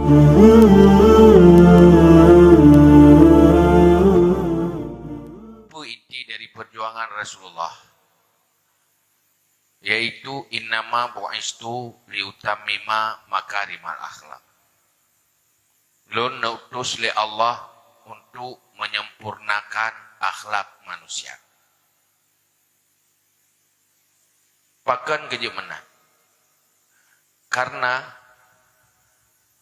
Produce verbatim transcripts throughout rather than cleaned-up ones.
Apa inti dari perjuangan Rasulullah? Yaitu, "Innama bu'istu liutammima makarimal akhlak." Lôn neutus lé Allah untuk menyempurnakan akhlak manusia. Pakon keuh jeuet meunan? Karena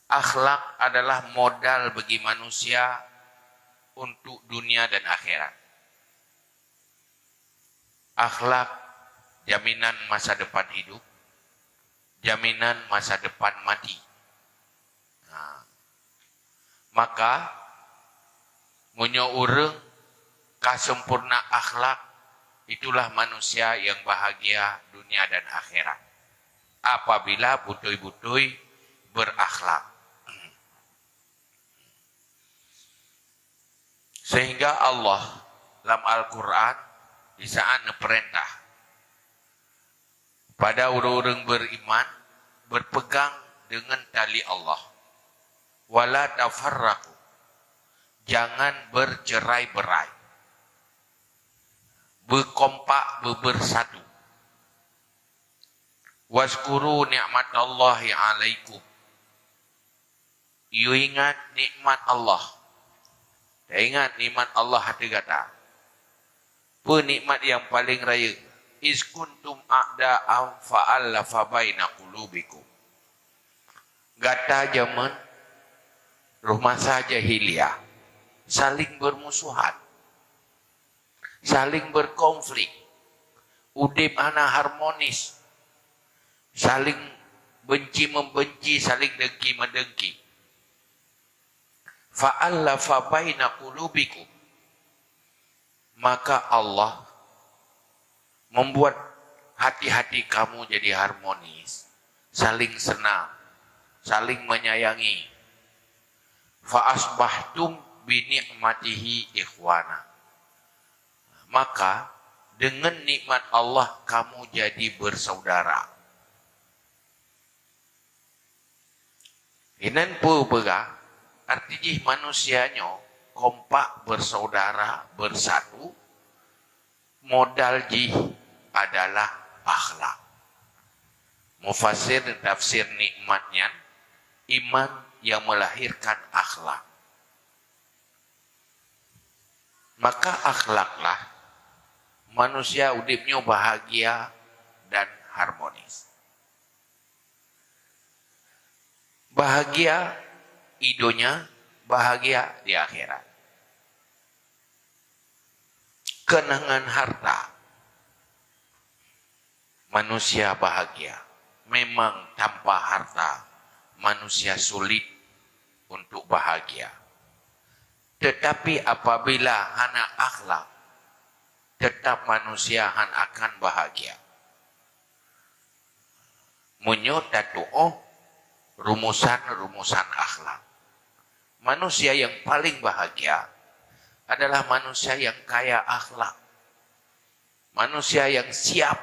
akhlak adalah modal bagi manusia untuk dunia dan akhirat. Akhlak jaminan masa depan hidup, jaminan masa depan mati. Nah, maka, meunyoe ureuëng ka sempurna akhlak, itulah manusia yang bahagia dunia dan akhirat. Apabila beutôi-beutôi berakhlak. Sehingga Allah lam Al-Quran di saat neupeurintah pada ureuëng-ureuëng beriman berpegang dengan tali Allah. "Wala tafarraqu." Jangan bercerai-berai. Beukompak, beubersatu. "Wazkuru ni'matallahi 'alaikum." Yue ingat nikmat Allah. Taingat nikmat Allah ateueh gata. Peue nikmat nyang paleng rayeuk? "Iz kuntum a'da'an fa'allafa baina qulubikum." Gata jameun roh masa jahiliyah saling bermusuhan, saling berkonflik, udeb hana harmonis, saling benci membenci, saling dengki mendengki. "Fa'allafa baina qulubikum." Maka Allah membuat hati-hati kamu jadi harmonis, saling senang, saling menyayangi. "Fa asbahtum bi ni'matihi ikhwana." Maka, dengan nikmat Allah kamu jadi bersaudara. Inan peue peugah, arti jih manusia nyoe kompak, bersaudara, bersatu, modal jih adalah akhlak. Mufasir dan tafsir nikmat nyan, iman yang melahirkan akhlak. Maka akhlaklah manusia udeb nyoe bahagia dan harmonis. Bahagia di donya, bahagia di akhirat. Keunangan harta, manusia bahagia. Memang tanpa harta, manusia sulit untuk bahagia. Tetapi apabila hana akhlak, tetap manusia hana akan bahagia. Meunyoe tatuoh rumusan-rumusan akhlak, manusia yang paling bahagia adalah manusia yang kaya akhlak. Manusia yang siap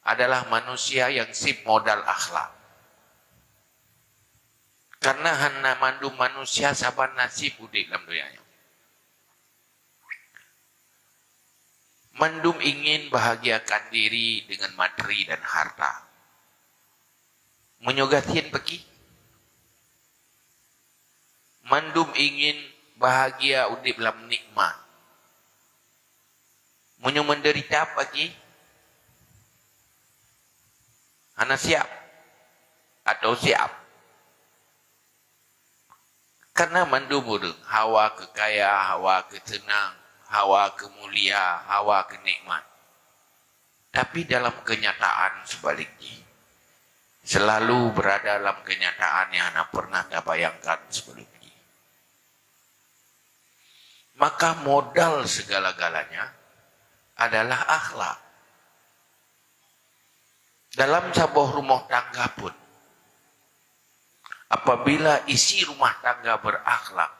adalah manusia yang sip modal akhlak. Karena hana mandum manusia saban nasib udeb lam donya nyoe. Mandum ingin bahagiakan diri dengan materi dan harta. Meunyoe gasien peuki, mandum ingin bahagia udeb lam nikmat. Meunyoe menderita peuki, hana siap atau siap. Karena mandum ureuëng hawa keu kaya, hawa keu seunang, hawa keu mulia, hawa keu nikmat. Tapi dalam kenyataan sebalik jih, selalu berada dalam kenyataan yang hana pernah tabayangkan sebelum jih. Maka modal segala-galanya adalah akhlak. Dalam saboh rumoh tangga pun, apabila isi rumah tangga berakhlak,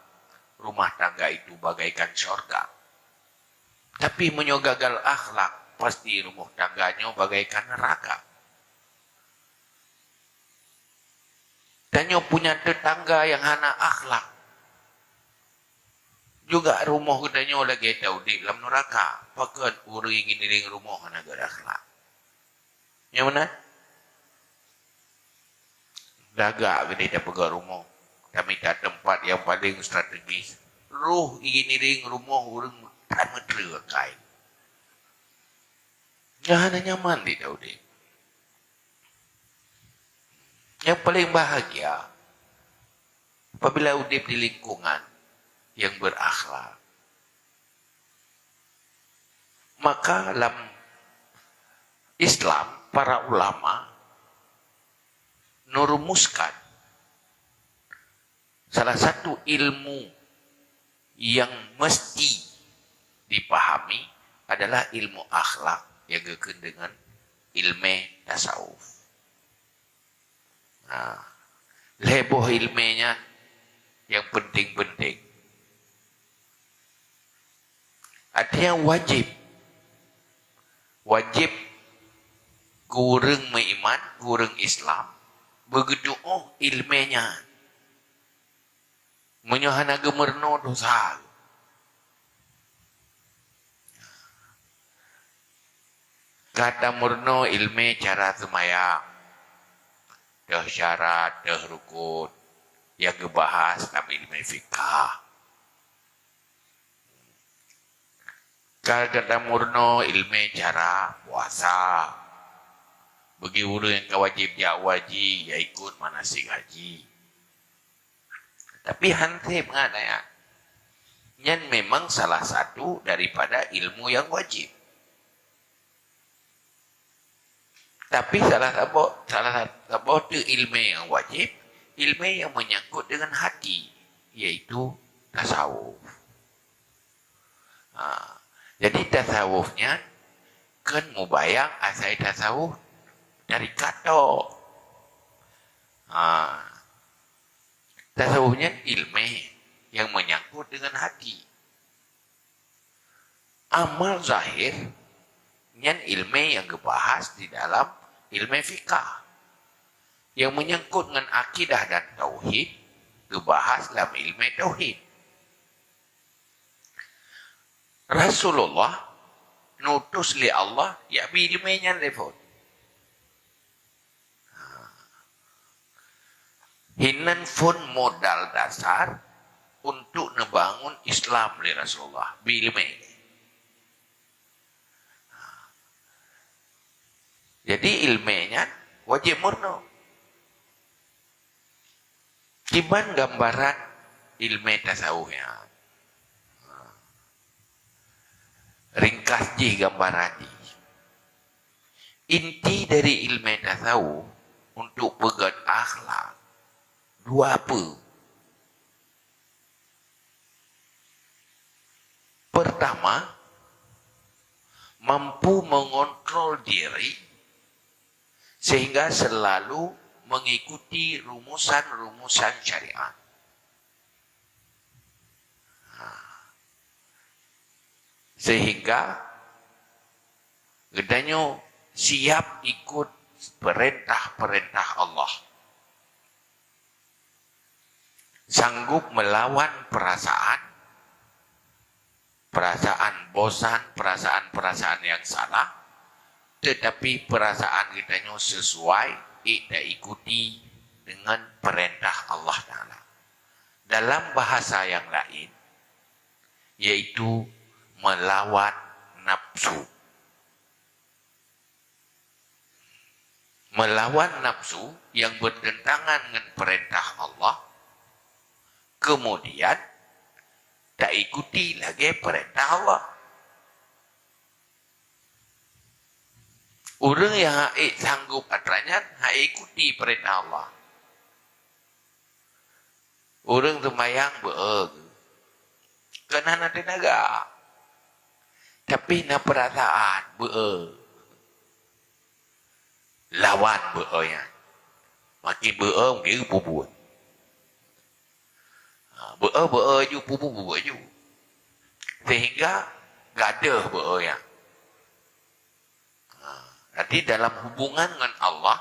rumah tangga itu bagaikan syurga. Tapi meunyoe gagal akhlak, pasti rumoh tangga nyoe bagaikan neraka. Tanyoe punya tetangga nyang hana akhlak. Juga rumoh geutanyoe lagée taudeb lam nuraka. Pakon ureuëng ngiring rumoh hana geurakhlak? Nyang meunan? Lagak geude tapeugah rumoh, tamita teumpat nyang paleng strategis. Roh ngiring rumoh ureuëng tameuteue kai. Nyan hana nyaman di taudeb. Nyang paleng bahagia apabila udeb di lingkungan nyang berakhlak. Maka lam Islam, para ulama neurumuskan salah satu ilmu yang mesti dipahami adalah ilmu akhlak yang geukheun dengan ilmu tasawuf. Nah, lhée boh ilmu nyan nyang penting-penting. Artinya wajib. Wajib keu ureuëng meuiman, keu ureuëng Islam, beugeutuoh ilmu nyan. Meunyoe hana geumeurunoe dosa. Ka tameurunoe ilmu cara seumayang, teuh syarat, teuh rukun, nyang geubahas lam ilmu fikah. Ka tameurunoe ilmu cara puasa. Bagi ureuëng nyang ka wajib jak haji, ya ikut manasik haji. Tapi hana sép ngat ayat. Nyan memang salah satu daripada ilmu yang wajib. Tapi salah saboh, salah saboh teuk ilmu yang wajib, ilmu yang menyangkut dengan hati, yaitu tasawuf. Ha, jadi tasawuf nyan kon mubayang asai tasawuf tarekat tok. Ha, tasawuf nyan ilmu yang menyangkut dengan hati. Amal zahir nyan ilmu yang geubahas di dalam ilmu fikah. Yang menyangkut dengan akidah dan tauhid geubahas dalam ilmu tauhid. Rasulullah neutus lé Allah jak bi ilmu nyan lé phon. Hinan phon modal dasar untuk neubangun Islam lé Rasulullah, bi ilmu. Jadi ilmu nyan wajib meurunoe. Kiban gambaran ilmu tasawuf nyan. Ringkas jih gambaran jih. Inti dari ilmu tasawuf untuk peugét akhlak dua peue. Pertama, mampu mengontrol diri sehingga selalu mengikuti rumusan-rumusan syariat. Ha. Sehingga geutanyoe siap ikut perintah-perintah Allah. Sanggup melawan perasaan, perasaan bosan, perasaan-perasaan yang salah, tetapi perasaan geutanyoe sesuai, eh, taikuti dengan perintah Allah Taala. Dalam bahasa yang lain, yaitu melawan nafsu. Melawan nafsu yang bertentangan ngon peurintah Allah, kemudian taikuti lagée peurintah Allah. Ureuëng nyang ha'ék sanggob atra nyan ha'ék ikuti peurintah Allah. Ureuëng seumayang beu-e geuh, kon hana teunaga, tapi na peurasaan beu-e. Lawan beu-e nyan. Makin beu-e, makin peubuet. Ha, beu-e, beu-e ju, peubuet, peubuet ju. Sehingga gadôh beu-e nyan. Ha, jadi dalam hubungan ngon Allah,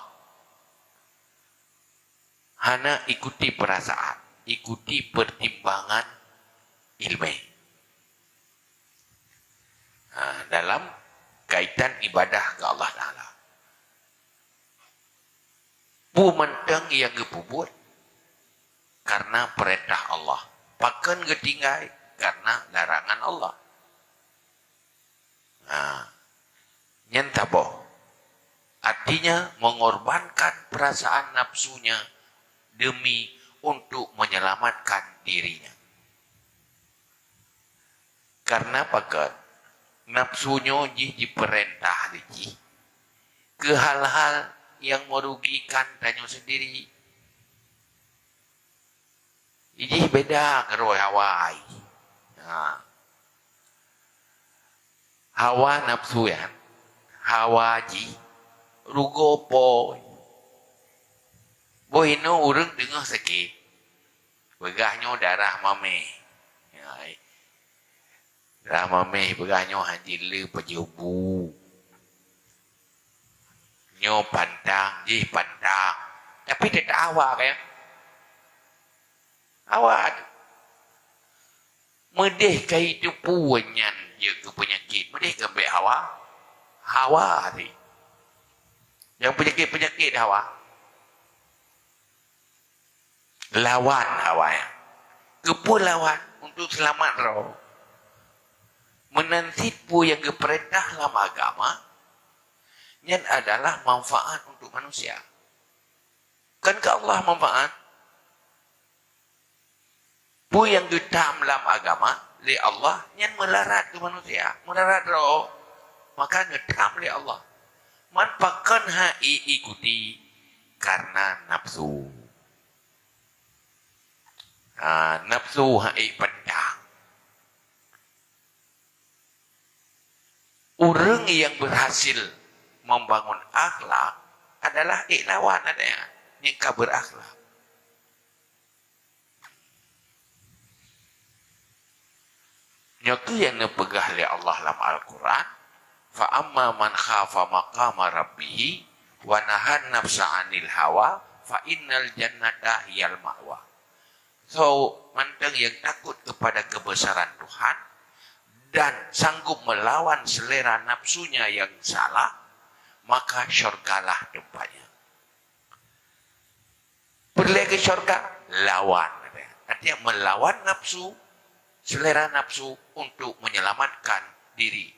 Hana ikuti perasaan, ikuti pertimbangan ilmu. Ha, dalam kaitan ibadah ke Allah Taala. Peue mantong nyang geupeubuet karena perintah Allah. Pakon geutinggai karena larangan Allah. Nah, nyan taboh. Artinya mengorbankan perasaan nafsunya demi untuk menyelamatkan dirinya. Karena pakon? Nafsu nyoe jih jipeurintah lé jih keu hal-hal nyang merugikan tanyoe sendiri. Jih beda ngon hawa. Ha. Hawa nafsu nyan, hawa jih rugoe po. Boh inoe ureuëng deungoe sakét, peugah nyoe darah mamèh. Ya, darah mamèh, peugah nyoe han jeuet lé pajoh bu. Nyoe pantang, jih pantang. Tapi teutap hawa kan? Hawa. Meudeh ka itu peue nyan jeuet keu peunyakét. Meudeh ka bèk hawa. Hawa tadi. Nyang peunyakét-peunyakét hawa. Lawan hawa nyan. Keupeue lawan? Untuk seulamat droe. Meunan cit peue nyang geupeurintah lam agama, nyan adalah manfaat untuk manusia. Kan keu Allah manfaat? Peue nyang geutam lam agama lé Allah, nyan meularat keu manusia, meularat droe, maka geutam lé Allah. Man pakon han ié ikuti? Karena nafsu. Ha, nafsu han ié pantang. Ureuëng nyang berhasil membangun akhlak adalah ék lawan adak nyan nyang ka berakhlak. Nyoe kheueh nyang neupeugah lé Allah lam Al-Quran, "Fa amma man khafa maqama rabbih wa nahan nafsa 'anil hawa, fa innal jannata hiyal ma'wa." So, mantong nyang takut kepada kebesaran Tuhan dan sanggup melawan selera nafsunya yang salah, maka syurgalah tempatnya. Peureulée keu syurga, lawan. Artinya, melawan nafsu, selera nafsu untuk menyelamatkan diri.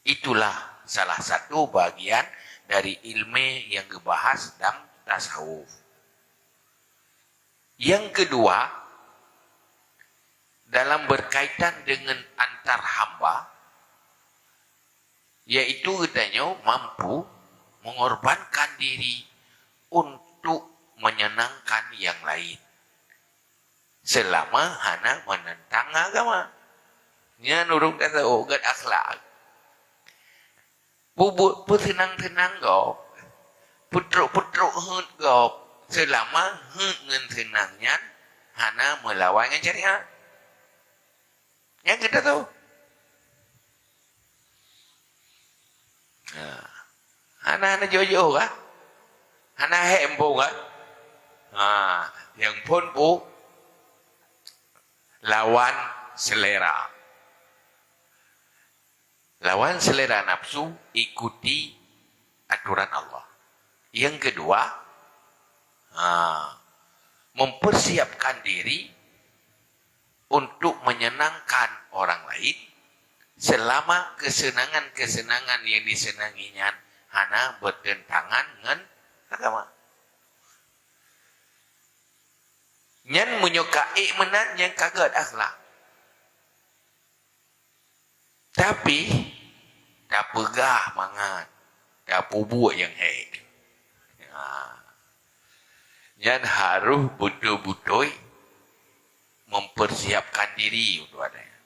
Itulah salah satu bagian dari ilmu yang geubahas dalam tasawuf. Yang kedua, dalam berkaitan dengan antar hamba, yaitu geutanyoe mampu mengorbankan diri untuk menyenangkan yang lain, selama hana menentang agama. Nyan ureuëng tasawuf gét akhlak. Peubuet peuseunang-seunang gob, peutrok-peutrok heuet gob, seulama heuet ngon seunang nyan hana meulawan ngon syariat. Nyang geutanyoe. Ha. Hana, hana jiôh-jiôh kah? Hana hék muphom kah? Ha, nyang phon peue? Lawan selera. Lawan selera nafsu, ikuti aturan Allah. Yang kedua, ha, mempersiapkan diri untuk menyenangkan orang lain selama kesenangan-kesenangan yang disenangi nyan hana bertentangan ngon agama. Nyan meunyoe ka ék meunan, nyan ka gét akhlak. Tapi, tapeugah mangat, tapeubuet nyang hék. Ha. Nyan harôh beutôi-beutôi mempersiapkan diri untuk adak nyan.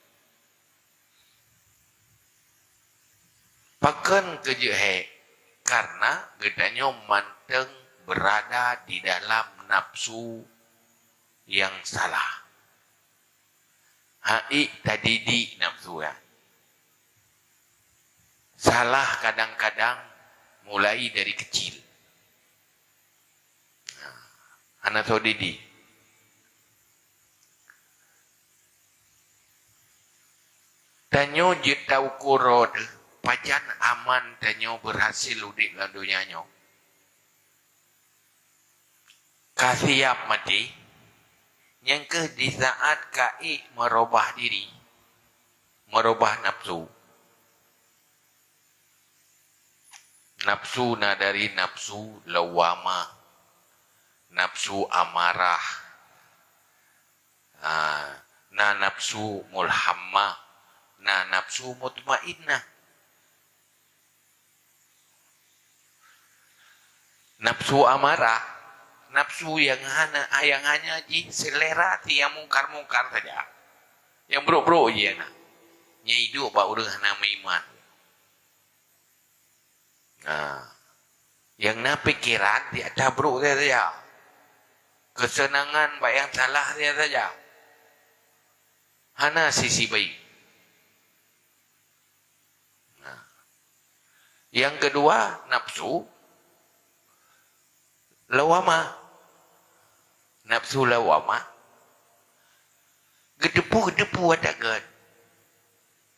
Pakon keu jeuet hék? Karena geutanyoe mantong berada di dalam nafsu yang salah. Hana ék tadidik nafsu nyan. Salah kadang-kadang mulai dari kecil. Hana soe didik. Tanyoe jeuet taukur droe teuh, pajan aman tanyoe beurhasil udeb lam donya nyoe. Ka siap maté, nyang kheueh di saat ka ék meurubah diri, meurubah nafsu. Nafsu na dari nafsu lawamah, nafsu amarah, ah, na nafsu mulhamah, na nafsu mutmainnah. Nafsu amarah, nafsu nyang hana, nyang hanya jih seulera si nyang mungkar-mungkar saja. Nyang brok-brok jih nyang na. Nyang iduek bak ureuëng hana meuiman. Nah, nyang na pikeran di atah brok saja. Keuseunangan bak nyang salah saja. Hana sisi baik. Nah. Nyang keudua, nafsu lawamah. Nafsu lawamah, geuteupeue-geuteupeue watée gét.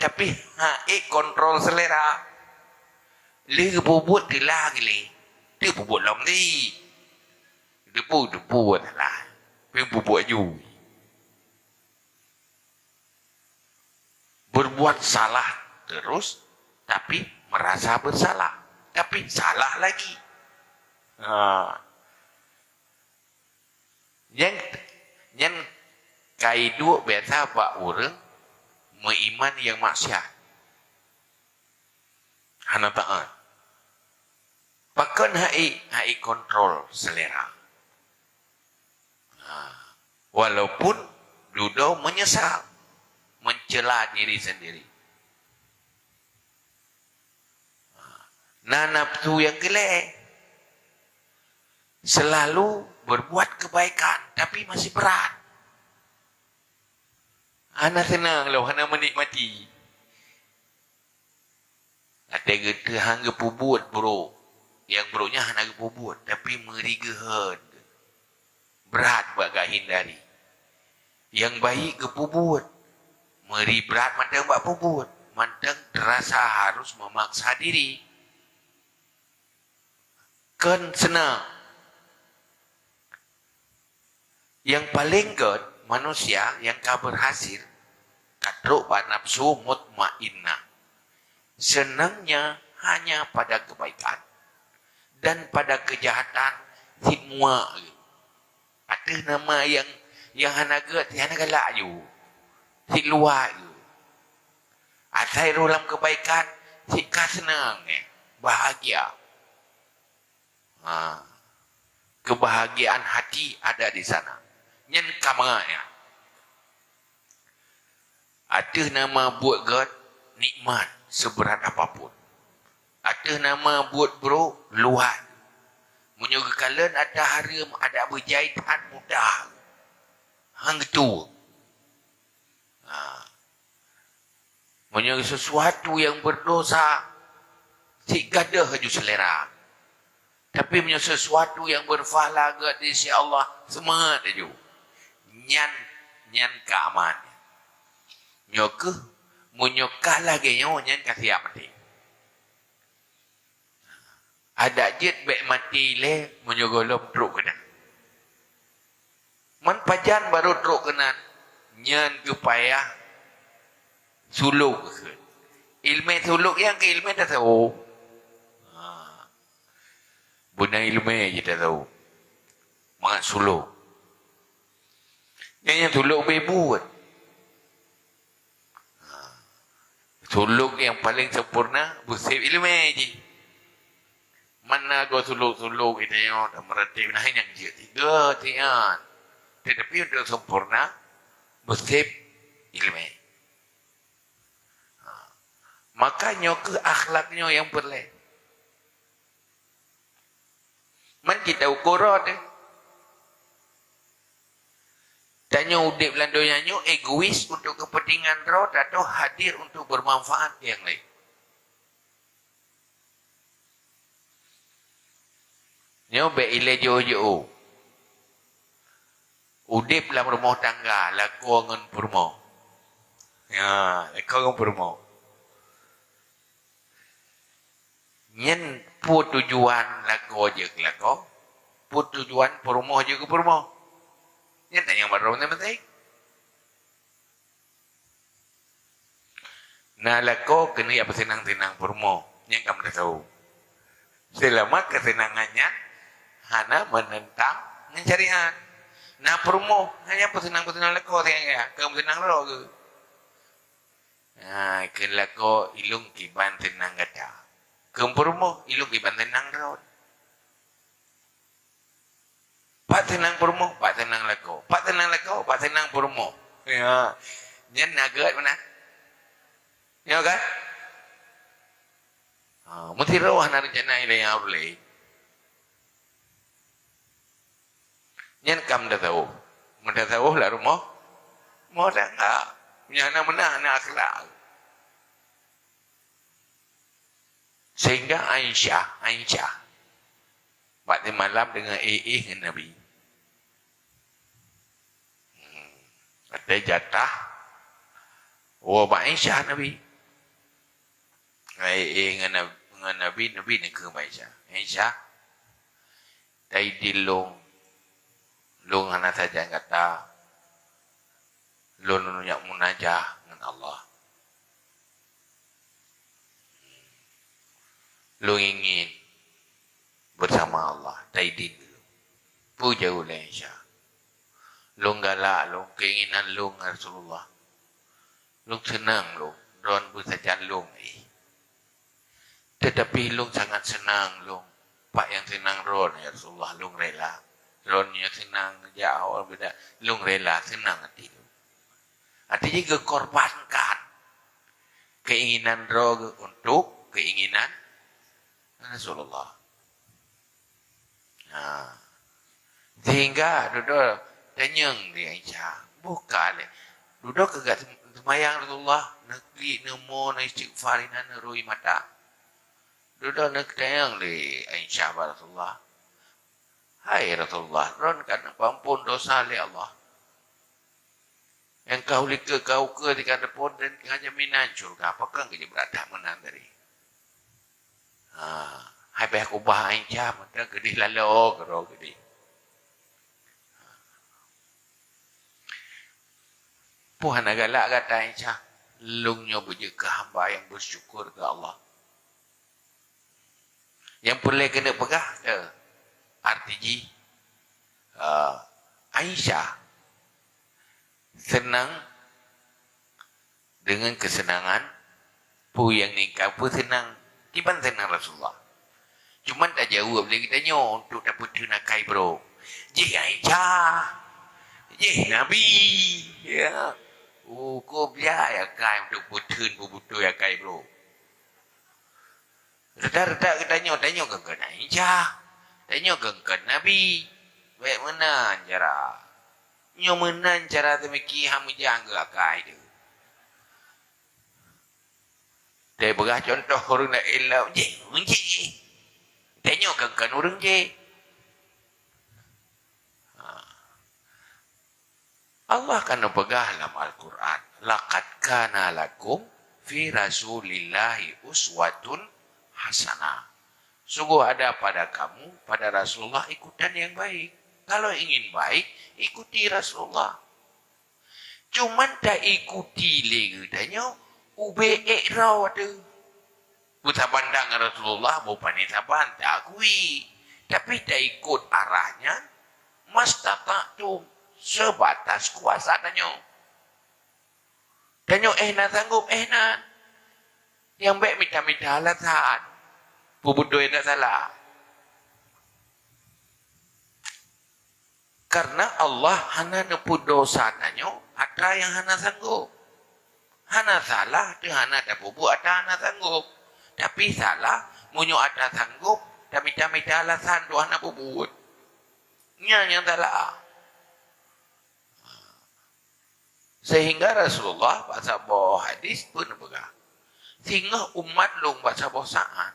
Tapi hana ék kontrol seulera. Lheueh geupeubuet teulah gilée. Teuh peubuet lom di. Geuteupeue-geuteupeue watée lah. Pih peubuet ju. Berbuat salah terus, tapi merasa bersalah, tapi salah lagi. Ha. Nyan, nyan ka iduek biasa bak ureuëng meuiman nyang maksiat. Hana taát. Pakon hana ék, hana ék kontrol seulera. Ha, walaupun dudoe menyesal, mencela diri sendiri. Ha, na nafsu nyang keulhèe, selalu berbuat kebaikan, tapi masih berat. Hana seunang lom, hana menikmati. Watée geuteue han geupeubuet brok, nyang brok nyan hana geupeubuet, tapi meuri geuhon. Brat bak geuhindari. Nyang baik geupeubuet, meuri brat mantong bak peubuet, mantong terasa harus memaksa diri. Kon seunang. Nyang paleng gét, manusia nyang ka beurhasil ka trok bak nafsu mutmainnah. Seunangnya hanya pada kebaikan, dan pada kejahatan cit muak geuh. Ateueh nama nyang, nyang hana gét, hana galak ju, cit luwat geuh. Asai rôh lam kebaikan, cit ka seunang, eh, bahagia. Ha. Kebahagiaan hati ada di sana. Nyan ka mangat nyan. Ateueh nama buet gét, nikmat seubeurat apapun. Ateueh nama buet brok, luwat. Meunyoe geukalon atra hareuem, adak beujai that mudah. Han geutueng. Ha. Meunyoe sesuatu nyang beurdosa, cit gadôh laju seulera. Tapi meunyoe sesuatu nyang beurpahala gét di sisi Allah, seumangat laju. Nyan, nyan ka aman. Nyoe kheueh, meunyoe ka lagée nyoe, nyan ka siap maté. Adak jeuet bék maté ilée meunyoe gohlom trok keunan. Man pajan barô trok keunan, nyan geupayah sulok keuh. Ileumé sulok nyan keuh ileumé tasawuf. Ha. Beuna ileumé jih tasawuf. Mangat sulok. Nyan nyang sulok beubuet. Ha. Sulok nyang paleng sempurna, beusép ileumé jih. Mana goe sulok-sulok geutanyoe dan meuratéb, nah, nyang jeuet tiga tian. Tetapi untuk sempurna, beusép ileumé. Ha. Maka nyoe kheueh akhlak nyoe nyang peureulée. Man kita ukur droe teuh. Tanyoe udeb lam donya nyoe egois untuk kepentingan droe atau hadir untuk bermanfaat nyang laén. Nyoe bék ilée jiôh-jiôh. Udeb lam rumoh tangga, lakoe ngon peurumoh. Ya, lakoe ngon peurumoh. Nyan peue tujuan lakoe jeuet keu lakoe? Peue tujuan peurumoh jeuet keu peurumoh? Nyan tanyong bak droe maséng-maséng. Na lakoe keuneuk jak peuseunang-seunang peurumoh, nyan ka meutasawuf. Seulama keuseunangan nyan hana meunentang ngon syariat. Na peurumoh, hana peuseunang-peuseunang lakoe, ka meuseunang droe geuh. Ha, kheun lakoe, ilôn kiban seunang gata. Kheun peurumoh, ilôn kiban seunang droe. Pat seunang peurumoh, pat seunang lakoe. Pat seunang lakoe, pat seunang peurumoh. Ya. Nyan na gét meunan. Ya kan? Ha, meusidroe hana reuncana ilée nyang ureueng laén. Nyan ka meutasawuf. Meutasawuf lam rumoh, rumoh tangga. Nyang na meunah, na akhlak. Sehingga Aisyah, Aisyah, bak malam deungon éh-éh ngon Nabi. Hmm. Watée jatah, woe bak Aisyah Nabi. Éh-éh ngon Nab-, ngon Nabi, Nabi neukheun bak Aisyah. Aisyah, taidin lôn, lôn hana sajan gata, lôn neujak munajah ngon Allah. Lôn ingin beusama Allah, taidin lôn. Peue jaweueb lé Aisyah? Lôn galak lôn, keinginan lôn ngon Rasulullah. Lôn seunang lôn, droen beusajan lôn éh. Teutapi lôn sangat seunang lôn. Pat nyang seunang droen, ya Rasulullah, lôn rela. Droen nyang seunang jak awak beudak, lôn rela, seunang até lôn. Até jih geukorbankan keinginan droe geuh untuk keinginan Rasulullah. Ha. Sehingga dudoe tanyong lé Aisyah, boh ka lé. Dudoe keu gata seumayang Rasulullah, neuklik, neumo, neuistighfar, inan neurui mata. Dudoe neutanyong lé Aisyah bak Rasulullah, "Hai Rasulullah, droen ka neupeuampon dosa lé Allah. Nyang ka ulikeue ka ukeue di ka deupon dan ka jaminan syurga, pakon keu jibrat that meunan tadi?" Ha, hai payah kubah Aisyah, mantong keudeh laloe keudroe keudeh. Peue hana galak gata Aisyah? Lôn nyoe beujeuet keu hamba nyang beusyukur keu Allah. Nyang peureulée keuneuk peugah, eh, arti jih, eh, Aisyah seunang deungon keuseunangan peue nyang inginkan, peue seunang, kiban seunang Rasulullah. Cuma tajaweueb lé geutanyoe untuk tapeutheun akai brok. Jih Aisyah, jih Nabi, ya. Oh, kok blah akai untuk peutheun, peubeutôi akai brok. Reuta-reuta geutanyoe, tanyoe geukheun Aisyah, tanyoe geukheun Nabi. Bék meunan cara. Nyoe meunan cara teumiki, han meujanggeuk akai teuh. Teupeugah cuntoh ureuëng laén lom, jih, jih. Tanyoe geukheun ureuëng jih. Ha. Allah ka neupeugah lam Al-Quran, "Laqad kana lakum fi Rasulillahi uswatun hasanah." Sungguh ada pada kamu, pada Rasulullah, ikutan yang baik. Kalau ingin baik, ikuti Rasulullah. Cuman taikuti lé geutanyoe ubé ék droe teuh. Peusaban that ngon Rasulullah, boh pané saban, taakui. Tapi taikot arah nyan, mastata'tum, seubatas kuasa tanyoe. Tanyoe éh na sanggop, éh na. Nyang bék mita-mita alasan. Peubeutôi na salah. Karena Allah hana neupeudosa tanyoe atra nyang hana sanggop. Hana salah teuh hana tapeubuet atra hana sanggop. Tapi salah, meunyoe atra sanggop, tamita-mita alasan untuk hana peubuet. Nyan nyang salah. Sehingga Rasulullah bak saboh hadis pun peugah, "Singoh umat lôn bak saboh saát,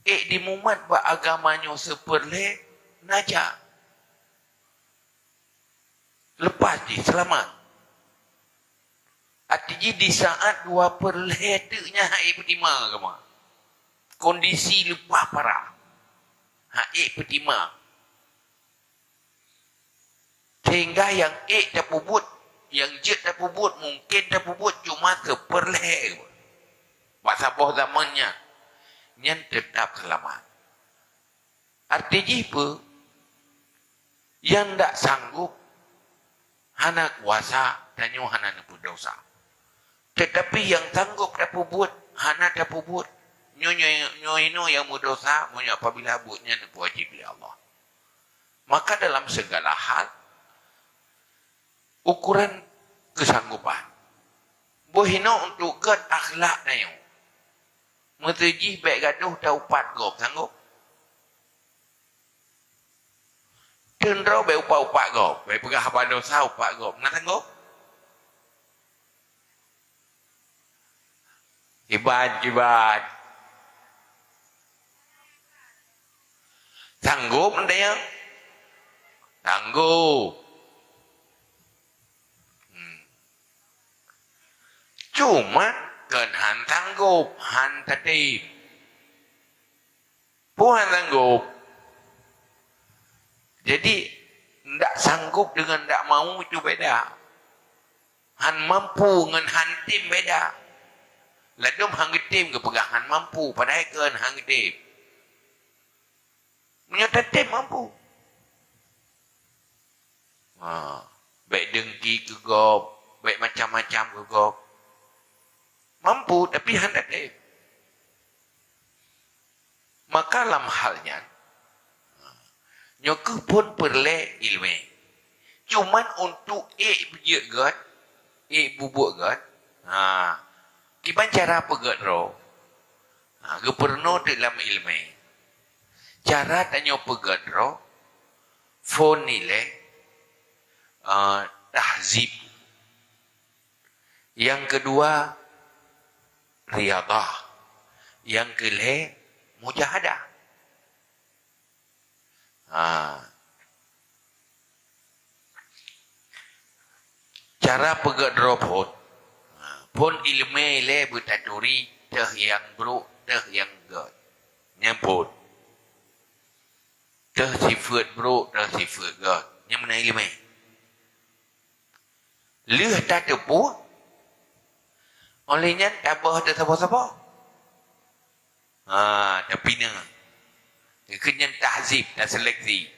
ék jimumat bak agama nyoe seupeureulée najak." Leupah jih, seulamat. Arti jih di saat dua peureulée teuk nyan hana ék peutima keumah. Kondisi leupah parah. Hana ék peutima. Sehingga nyang ék tapeubuet, nyang jeuet tapeubuet, mungken tapeubuet cuma sipeureulée. Bak saboh zaman nyan, nyan teutap seulamat. Arti jih peue? Nyang ndak sanggob hana kuasa, tanyoe hana neupeudosa. Teutapi nyang sanggob tapeubuet, hana tapeubuet. Nyoe, nyoe, nyoe inoe nyang meudosa, meunyoe apabila buet nyan neupeuwajéb lé Allah. Maka dalam segala hal, ukuran keusanggoban. Boh inoe untuk gét akhlak tanyoe. Meuteujih bék gadôh ta upat gob, sanggob? Teun droe bék upat-upat gob, bék peugah haba dosa upat gob. Na sanggob? Kiban, kiban. Sanggob nyan? Sanggob. Hmm. Cuma kon han sanggob, han tatem. Peue han sanggob? Jadi, ndak sanggob deungon ndak mau itu beda. Han mampu ngon han tem beda. Ladôm han geutem geupeugah han mampu, padahai kon han geutem. Meunyoe tatem mampu. Ha, bék dengki keu gob, bék macam-macam keu gob. Mampu, tapi han tatem. Maka lam hal nyan, nyoe kheueh phon peureulée iéleumé. Cuman untuk ék beujeuet gét, ék bubuet gét, ha, kiban cara peugét droe, ha, geupeurunoe teuk lam iéleumé. Cara tanyoe peugét droe, phon ilée, eh, tahzib. Nyang keudua, riyadah. Nyang keulhée, mujahadah. Ha. Cara peugét droe phon. Ha. Phon iéleumé ilée beutaturi teuh nyang brok, teuh nyang gét. Nyan phon. Teuh sifeuet brok, teuh sifeuet gét. Nyan meunan iéleumé. Lheueh tateupeue, óh lheueh nyan taboh teuh saboh-saboh. Ha, tapineung. Keu nyan tahzib, taseleksi.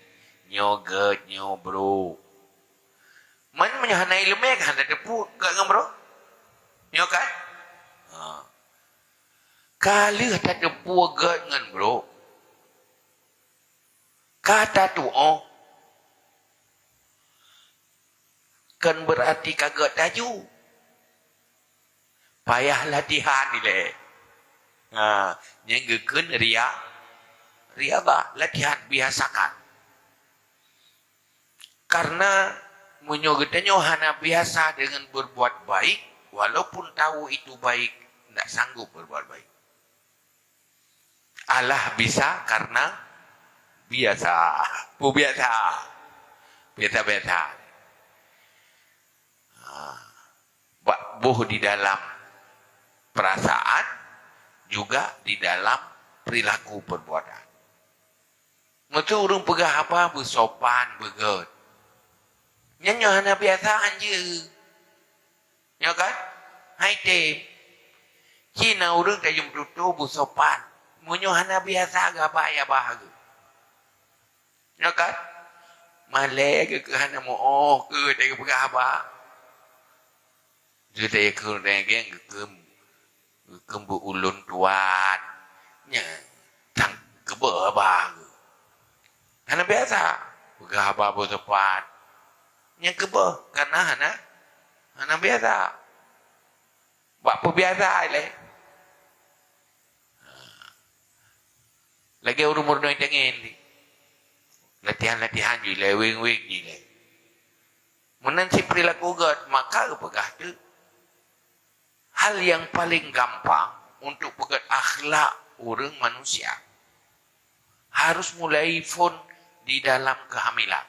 Nyoe gét, nyoe brok. Man meunyoe hana iéleumé kan hana tateupeue gét ngon brok. Nyoe kan? Ha. Ka lheueh tateupeue gét ngon brok, ka tatuoh, kon beurati ka gét laju. Payah latihan ilée. Ha, nyan geukheun ria-, riyadah, latihan, biasakan. Karena meunyoe geutanyoe hana biasa deungon berbuat baik, walaupun tahu itu baik, ndak sanggob berbuat baik. Allah bisa karena biasa. Peue biasa? Biasa-biasa. Ha. Bak boh di dalam perasaan, juga di dalam perilaku perbuatan. Meuseu ureuëng peugah haba beusopan, beugét. Nyan nyoe hana biasa hanjeuet. Nyoe kan? Hai tem. Ci na ureuëng tajeuem tutoe beusopan. Meunyoe hana biasa geuhaba-haba geuh. Nyoe kan? Malée geuh keu hana meu-oh keu teupeugah haba. Teudeue keu dageng geukheun, geukheun beu ulôn tuan. Nyan tan keubah haba geuh. Hana biasa peugah haba beusopan. Nyan keubah, karena hana, hana biasa. Bak peubiasa ilée. Lagée ureuëng meurunoe tangieng di. Latihan-latihan jih ilée, weng-weng jih ilée. Meunan cit perilaku gét, maka geupeugah teuk, hal yang paling gampang untuk peugét akhlak ureuëng manusia harus mulai phon di dalam kehamilan.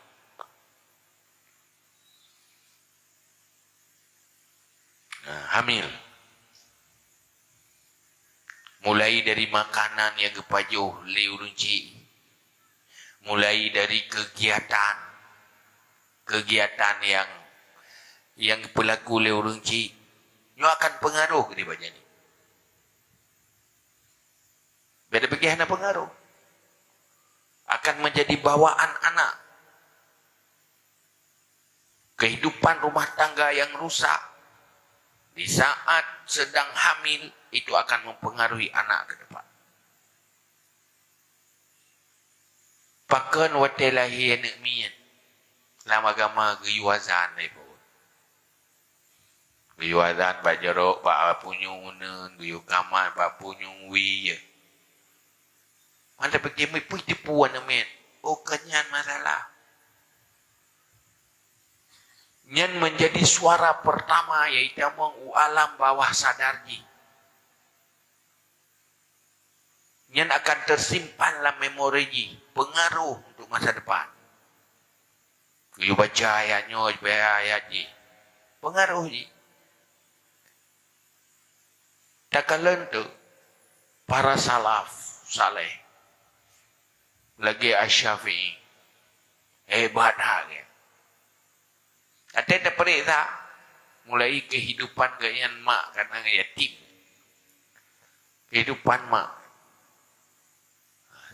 Hamil. Mulai dari makanan nyang geupajoh lé ureuëng chik, mulai dari kegiatan, kegiatan nyang, nyang geupeulaku lé ureuëng chik, nyoe akan peungaroh keu nibak janin. Bék tapiké hana peungaroh. Akan menjadi bawaan anak. Kehidupan rumah tangga yang rusak di saat sedang hamil itu akan mempengaruhi anak ke depan. Pakon watée lahé aneuëk miet, lam agama geuyue azan lé Po. Geuyue azan bak jroh, bak punyueng uneun, geuyue kamat bak punyueng wie. Mantap, bagi meupeue teupeu aneuëk miet. Oh, kon nyan masalah. Nyan menjadi suara pertama, yaitu tamong u alam bawah sadar jih. Nyan akan tersimpan lam memori jih, pengaruh untuk masa depan. Geuyue baca ayat nyoe, baca ayat jih, pengaruh jih. Takalon tu, para salaf saleh lagée Asy-Syafi'i, hebat that geuh. Até tapeuriksa mulai kehidupan geuh nyan mak, karena yatim. Kehidupan mak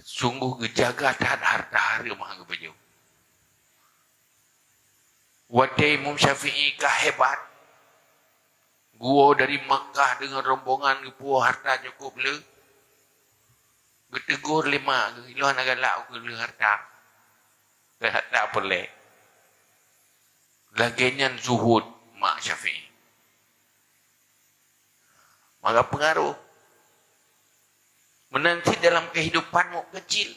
sungguh geujaga that hareuta hareuem nyang geupajoh. Watée Imam Syafi'i ka hebat, geuwoe dari Makkah deungon rombongan geupuwoe hareuta cukup le, geutegur lé mak geuh, "Ilôn hana galak keu le hareuta, keu hareuta peureulée." Lagée nyan zuhud mak Syafi'i. Maka pengaruh. Meunan cit dalam kehidupan meukeujeuet.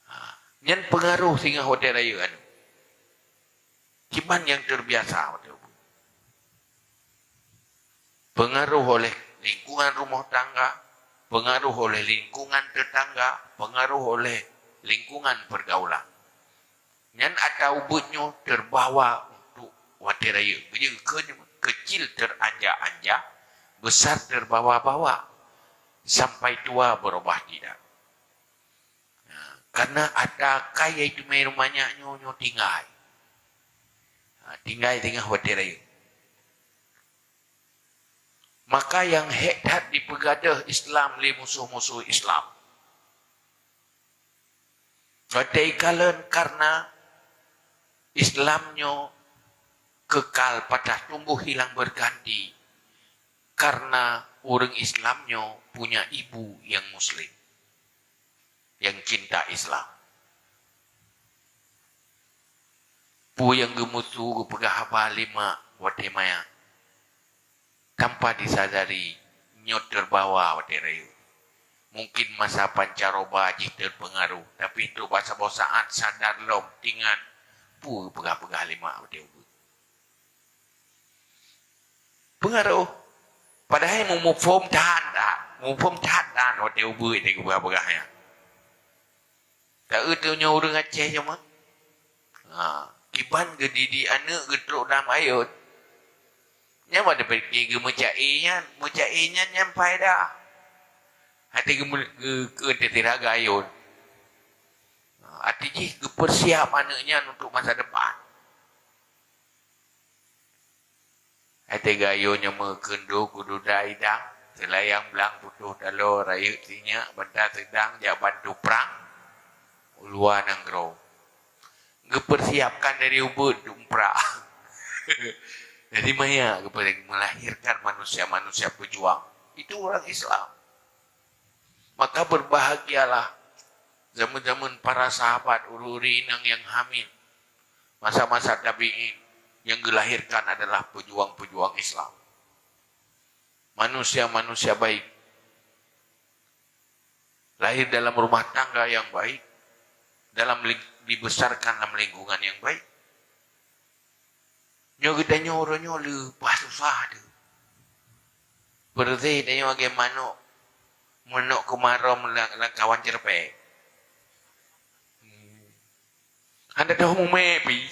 Ha, nyan pengaruh singoh watée rayeuk aneuëk. Kiban nyang terbiasa watée ubeut. Pengaruh oleh lingkungan rumah tangga, pengaruh oleh lingkungan tetangga, pengaruh oleh lingkungan pergaulan. Nyan ata ubeut nyoe terbawa untuk watée rayeuk. Beujeuet keu nyoe, kecil teranjak-anjak, besar terbawa-bawa, sampai tua berubah tidak. Nah, karena ata kai yaitu mé rumanyak nyoe, nyoe tinggai. Ha, tinggai teungoh watée rayeuk. Maka nyang hék that dipeugadôh Islam lé musoh-musoh Islam. Watée ikalon karena Islam nyoe kekal patah tumbuh hilang berganti karena ureuëng Islam nyoe punya ibu nyang muslim, nyang cinta Islam. Peue nyang geumusu geupeugah haba lé mak watée manyang. Tanpa disadari, nyoe terbawa watée rayeuk. Mungkin masa pancaroba jih terpengaruh, tapi trok bak saboh saat sadar lom, teuingat peue geupeugah-peugah lé mak watée ubeut. Pengaruh. Padahai muphom that, that. Muphom that, that watée ubeut watée geupeugah-peugah nyan. Taeu tu nyoe ureuëng Aceh nyoe mah. Ha, kiban geudidik aneuëk geutrok dalam ayot. Nyan watée pike geumeucaé nyan, meucaé nyan nyan faedah. Até geumeu-, geu-, geu-, teutirah gayot. Ha, até jih geupersiap aneuëk nyan untuk masa depan. Até gayot nyoe meukeundu kududa idang, seulayang blang putôh taloe rayeuk sinyak banta seudang jak bantu prang u luwa nanggroe. Geupersiapkan dari ubeut untuk muprang. Jadi maya geupeureng melahirkan manusia-manusia pejuang. Itu orang Islam. Maka berbahagialah zaman-zaman para sahabat, ureuëng-ureuëng inong nyang hamil, masa-masa tabi'in, nyang geulahirkan adalah pejuang-pejuang Islam. Manusia-manusia baik. Lahir dalam rumah tangga yang baik, dalam ling-, dibesarkan dalam lingkungan yang baik. Nyoe geutanyoe uroe nyoe leupah susah teuh. Peureuséh tanyoe lagée manok, manok keumarom lam, lam kawan ceureupe. Hana teuh mumé pih.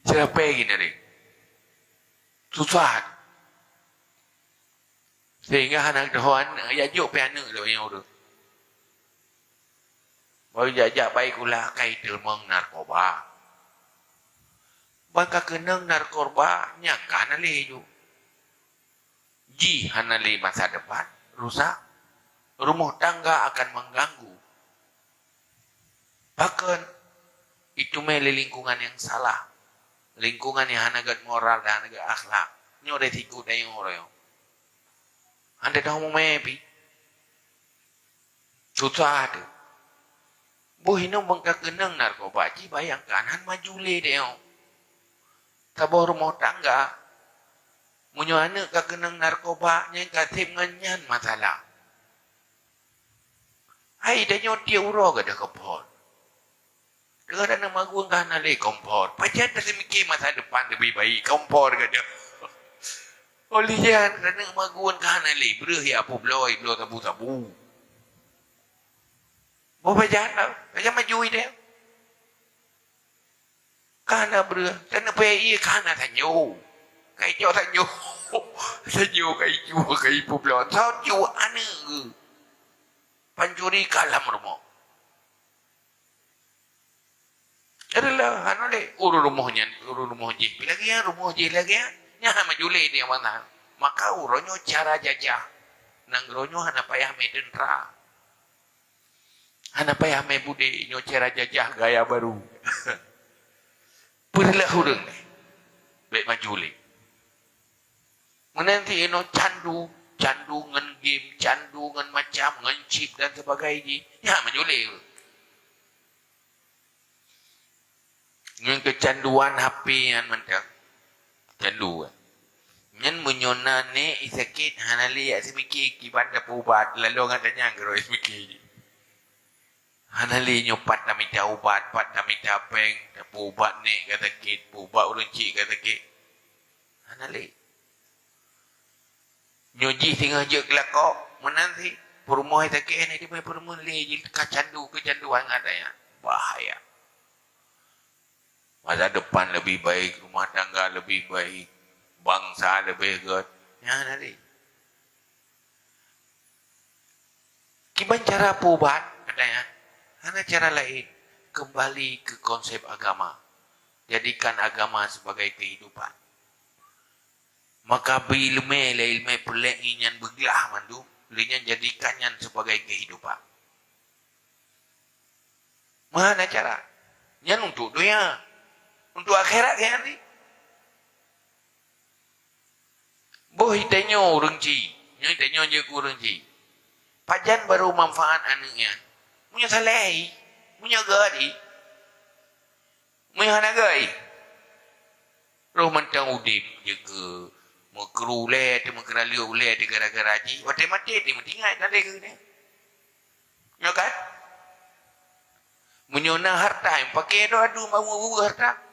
Ceureupe geuneurek. Susah. Sehingga hana teuhoan, ya jok pih aneuk lé nyang ureueng. Baru jak-jak baik ulah kai teumeung narkoba. Ban ka keunong narkoba, nyang ka hana lé ju. Jih hana lé masa depan, rusak. Rumoh tangga akan mengganggu. Pakon? Iteumé lé lingkungan nyang salah. Lingkungan nyang hana gét moral dan hana gét akhlak. Nyoe resiko tanyoe roh nyoe. Hana teuh mumé pih. Susah teuh. Boh inong ban ka keunong narkoba, ci bayangkan, han maju lé tanyoe. Saboh rumoh tangga, meunyoe aneuk ka keunong narkoba, nyan ka seb ngon nyan masalah. Hai, tanyoe tiep uroe gadôh kompor. Kadang-kadang magun ka hana lé kompor. Pajan taseumike masa depan leubeh baik kompor gadôh. Oleh nyan, aneuk magun ka hana lé, breuh ya peubloe, bloe sabu-sabu. Boh pajan tau, pajan maju idéh. Ka hana breuh, keuneuk peuhai ié ka hana tanyoe. Ka icok tanyoe. Tanyoe ka icue, ka ipeubloe. Tanyoe aneuk. Pancuri ka lam rumoh. Adalah hana lé ureueng rumoh nyan, ureueng rumoh jih pi lagèe nyan, rumoh jih lagèe nyan. Nyan hana maju lé di mata. Maka uroe nyoe cara jajah. Nanggroe nyoe hana payah mé teuntra. Hana payah mé budé, nyoe cara jajah gaya baru. Peureulah ureueng nyan bèk maju lé. Meunan cit inoe candu, candu ngon game, candu ngon macam, ngon chip dan sebagainya. Nyan maju lé. Ngon keucanduan H P nyan mantong. Candu. Nyan meunyoe na nèk sakét, hana lé jak seumike kiban tapeuubat, lalu ngon tanyong keudroe seumike. Hana lé nyoe pat tamita ubat, pat tamita péng, tapeuubat nèk ka sakét, peuubat ureueng chik ka sakét. Hana lé. Nyoe jih singoh jeuet keu lakoe, meunan cit peurumoh sakét hana teumé peurumoh lé jih ka candu keucanduan ngon ata nyan. Bahaya. Masa depan lebih baik, rumah tangga lebih baik, bangsa lebih gét. Nyan hana lé. Kiban cara peuubat, katanya, hana cara laén, kembali ke konsep agama. Jadikan agama sebagai kehidupan. Maka beuileumé lé ileumé peureulèe nyan beuglah mandum, lé nyan jadikan nyan sebagai kehidupan. Meuhana cara. Nyan untuk donya. Untuk akhirat nyan ni. Boh itanyoe ureueng chik, nyoe itanyoe jeuet keu ureueng chik. Pajan barô manfaat aneuk nyan? Meunyoe saleh i, meunyoe gét i, meunyoe hana gét i. Roh mantong udép jeuet keu meukru ulèe, teuh meukeuraleuek ulèe, teuh gara-gara jih. Watèe maté, teuh meutingai, na lé keuneuk. Nyoe kan? Meunyoe na harta, nyang paké adoe adu, mau harta.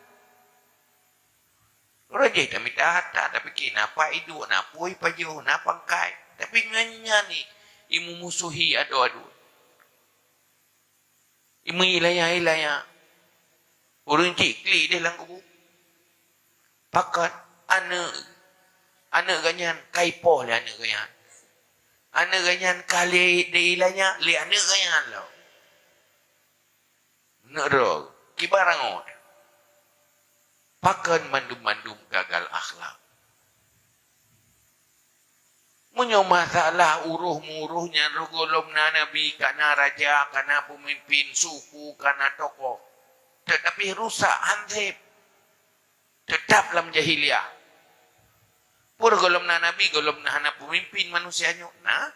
Ureueng jih tamita harta, tapi keu na pat iduek, na apui pajoh, na pangkai. Tapi ngon nyan i, i meumusohi adoe adu. I meuiéleumé-iéleumé. Ureueng chik klik deh lam kubu. Pakon? Aneuk, aneuk geuh nyan ka ipoh lé aneuk geuh nyan. Aneuk geuh nyan ka lé, lé iéleumé lé aneuk geuh nyan lom. Neuk droe, kiban rangoe. Pakon mandum-mandum gagal akhlak. Meunyoe masalah uroh-muroh nyan roh gohlom na nabi, ka na raja, ka na peumimpin suku, ka na tokoh, teutapi rusak hanseb, teutap lam jahiliyah. Peue gohlom na nabi, gohlom na hana peumimpin manusia nyoe? Na.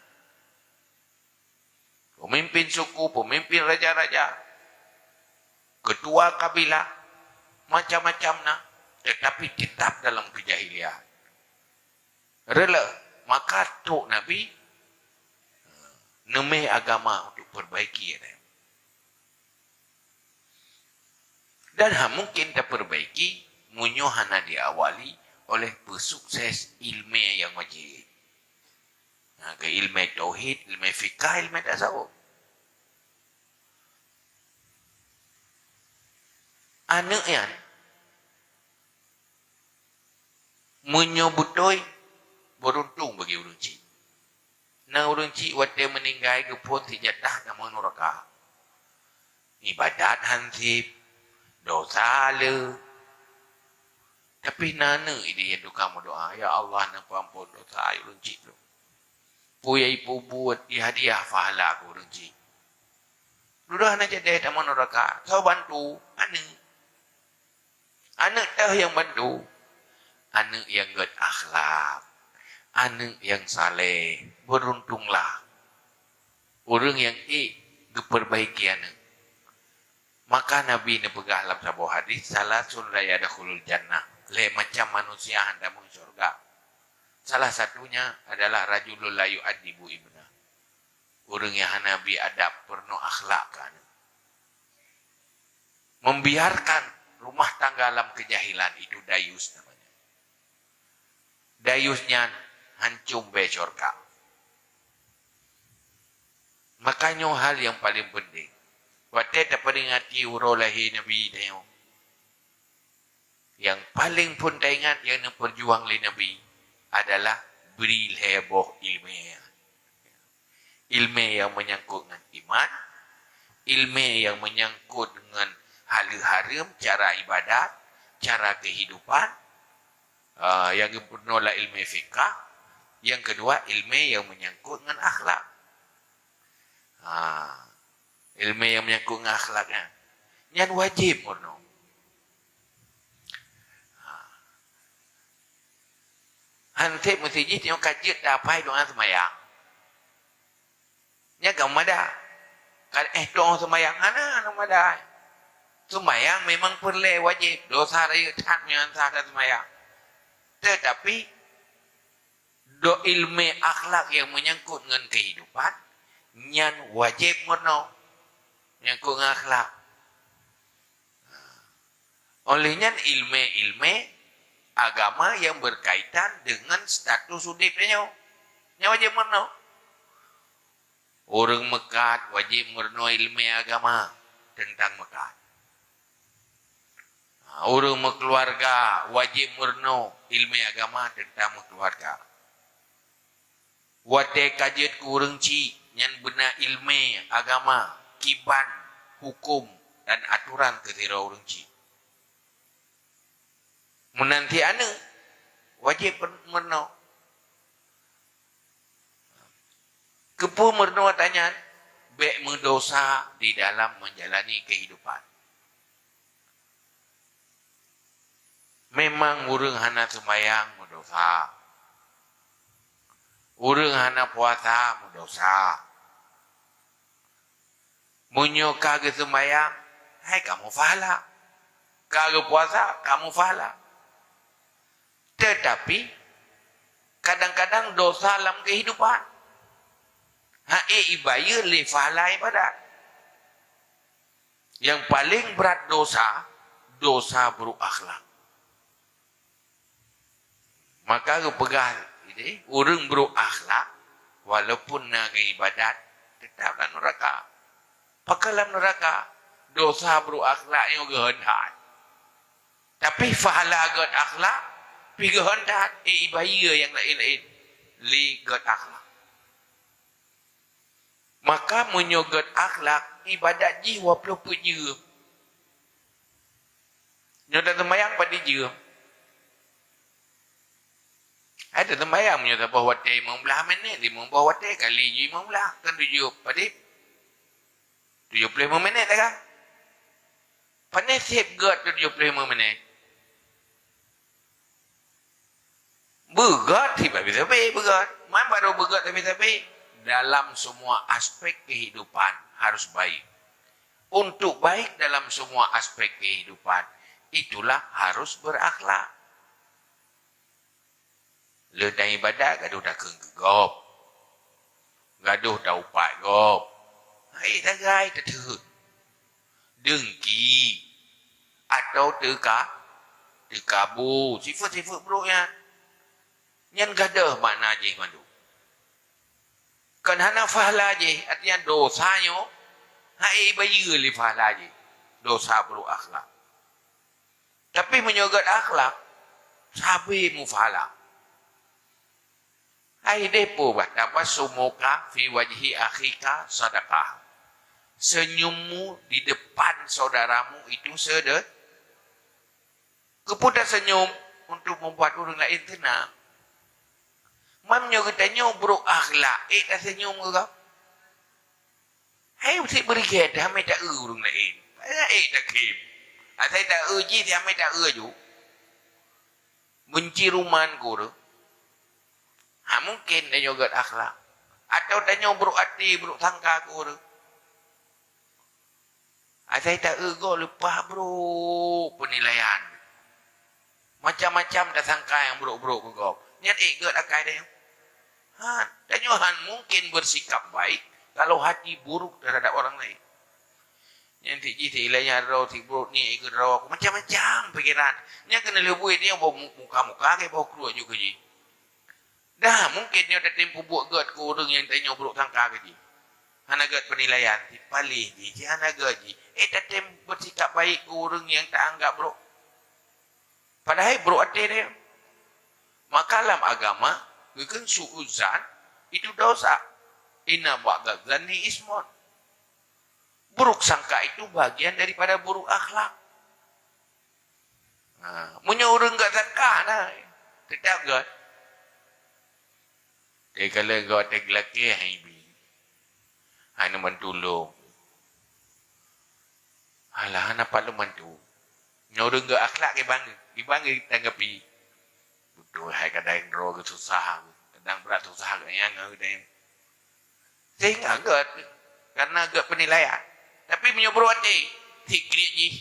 Peumimpin suku, peumimpin raja-raja, keutua kabilah, macam-macam na, teutapi teutap dalam keujahilian. Reuloh, maka trok Nabi neumè agama untuk perbaiki. Dan hana mungkin tapeurbaiki meunyoe hana diawali oleh peusukses ileumèe nyang wajéb. Na, keu ileumèe tauhid, ileumèe fikah, ileumèe tasawuf. Aneuk nyan, Meunyoe beutôi, beuruntung bagi ureuëng chik. Na ureuëng chik watée meuninggai geuphon sijatah tamong nuraka. Ibadat hansip, dosa le. Tapi na aneuk ideh nyang tukang meudoa, "Ya Allah, neupeuampon dosa ureuëng chik lôn. Peue nyang ipeubuet, ihadiah pahala keu ureuëng chik." Dudoe hana jadeh tamong nuraka, soe bantu? Aneuk. Aneuk teuh nyang bantu. Aneuk nyang gét akhlak. Aneuk nyang saleh. Beuruntunglah ureuëng nyang ék geupeubaiki aneuk. Maka Nabi neupeugah lam saboh hadis, "Salasun la yadkhulul jannah." Lhée macam manusia hana tamong syurga. Salah satunya adalah rajulun la yu'addibu ibnah. Ureuëng nyang hana bi adab, peurunoe akhlak keu aneuk. Membiarkan rumah tangga lam kejahilan, itu dayus namanya. Dayus nyan hancô bée syurga. Maka nyoe hal nyang paleng penting. Watée taperingati uroe lahé Nabi tanyoe, nyang paleng phon taingat nyang neupeujuang lé Nabi adalah bri lhée boh iéleumé. Iéleumé nyang meunyangkot ngon iman, iéleumé nyang meunyangkot ngon haleue hareuem, cara ibadat, cara keuhidupan, ah, nyang geupeurunoe lam iéleumé fikah. Nyang keudua, iéleumé nyang meunyangkot ngon akhlak. Ah, iéleumé nyang meunyangkot ngon akhlak nyan, nyan wajéb meurunoe. Ah. Hansép meuseujid nyoe ka jeuet tapai doa seumayang. Nyan ka meumada. Ka éh tong seumayang hana, hana meumada. Seumayang memang peureulée wajéb, dosa rayeuk that meunyoe hana sah seumayang. Teutapi, do iéleumé akhlak nyang meunyangkot ngon keuhidupan, nyan wajéb meurunoe. Nyangkot ngon akhlak. Oleh nyan, iéleumé-iéleumé agama nyang beukaitan deungon status udeb tanyoe, nyan wajéb meurunoe. Ureuëng meukat wajéb meurunoe iéleumé agama teuntang meukat. Ureuëng meukeuluwarga wajéb meurunoe iéleumé agama teuntang meukeuluwarga. Watée ka jeuet keu ureuëng chik, nyan beuna iéleumé agama, kiban, huköm, dan atoran keu sidroe ureuëng chik. Meunan cit aneuk, wajéb meurunoe. Keupeue meurunoe ata nyan? Bék meudosa di dalam menjalani kehidupan. Memang ureuëng hana seumayang meudosa. Ureuëng hana puasa meudosa. Meunyoe ka geuseumayang, hai kamoe pahala. Ka geupuasa, kamoe pahala. Teutapi, kadang-kadang dosa lam keuhidupan hana ibayeue lé pahala ibadat. Nyang paleng brat dosa, dosa brok akhlak. Maka geupeugah, ureuëng brok akhlak, walaupun na geuibadat, teutap lam neuraka. Pakon lam neuraka? Dosa brok akhlak nyoe geuhon that. Tapi pahala gét akhlak pih geuhon that, eh, ibayeue nyang laén-laén lé gét akhlak. Maka meunyoe gét akhlak, ibadat jih waploh peuet jeuem. Nyoe taseumayang padum jeuem? Hai taseumayang meunyoe saboh watée limong blaih minét, limong boh watée kali limong blaih, kan tujoh, padum? Tujoh ploh limong minét dah kan? Pane seb gét tujoh ploh limong minét? Beugét sibab sabe-sabe, beugét. Man barô beugét sabe-sabe. Dalam semua aspek kehidupan harus baik. Untuk baik dalam semua aspek kehidupan, itulah harus berakhlak. Lheueh taibadat gadoh takheun keu gob, gadoh taupat gob, hai tagai tateut, deungki, atawa teuka, teukabu, sifeuet-sifeuet brok nyan. Nyan gadôh makna jih mandum. Kon hana pahala jih, artinya dosa nyoe hana ibayeue lé pahala jih. Dosa brok akhlak. Tapi meunyoe gét akhlak, Sabe muphala. Hai depo bah, tabassumuka fi wajhi akhika sadaqah. Senyummu di depan saudaramu itu sede-, keupeue tasenyum? Untuk membuat ureuëng laén seunang. Meunyoe geutanyoe brok akhlak, ék tasenyum keu gob? Hai, sit beureugueng, hana taeu ureuëng laén. Hana ék takhém. Asai taeu jih, hana taeu aju. Benci ruman keu ureuëng. Ha, mungken tanyoe gét akhlak. Atawa tanyoe brok até, brok sangka keu ureuëng. Asai taeu gob leupah brok peunilaian. Macam-macam tasangka nyang brok-brok keu gob. Nyan ék gét akai tanyoe. Ha, tanyoe han mungkin bersikap baik kalau hati buruk terhadap orang lain. Nyan sit jih sit ilée nyan droe, sit brok ni ikot droe, macam-macam pikiran. Nyan keuneuk lheueh buet nyan boh mu-, muka-muka ke boh kruet nyoe keu jih. Dah, mungkin nyoe tatem peubuet gét keu ureuëng nyang tanyoe brok sangka keu jih. Hana gét peunilaian, sit paléh jih, sit hana gét jih. Eh, tatem bersikap baik keu ureuëng nyang taanggap brok. Padahai brok até dia. Maka lam agama, geukheun su'uzan itu dosa. Inna ba'daz zanni ismun. Buruk sangka itu bagian daripada buruk akhlak. Ha, meunyoe ureuëng gét sangka na, teutap gét. Teukalon gét teuglakée hai bi. Hana meutulông. Alah, hana pat lôn bantu. Nyoe ureuëng gét akhlak kiban, kiban geutanggapi. Beutôi hai kadang droe geususah, kadang brat susah geuh nyang geuh deh. Sehingga gét, karena gét penilaian. Tapi meunyoe brok até, sit kriet jih,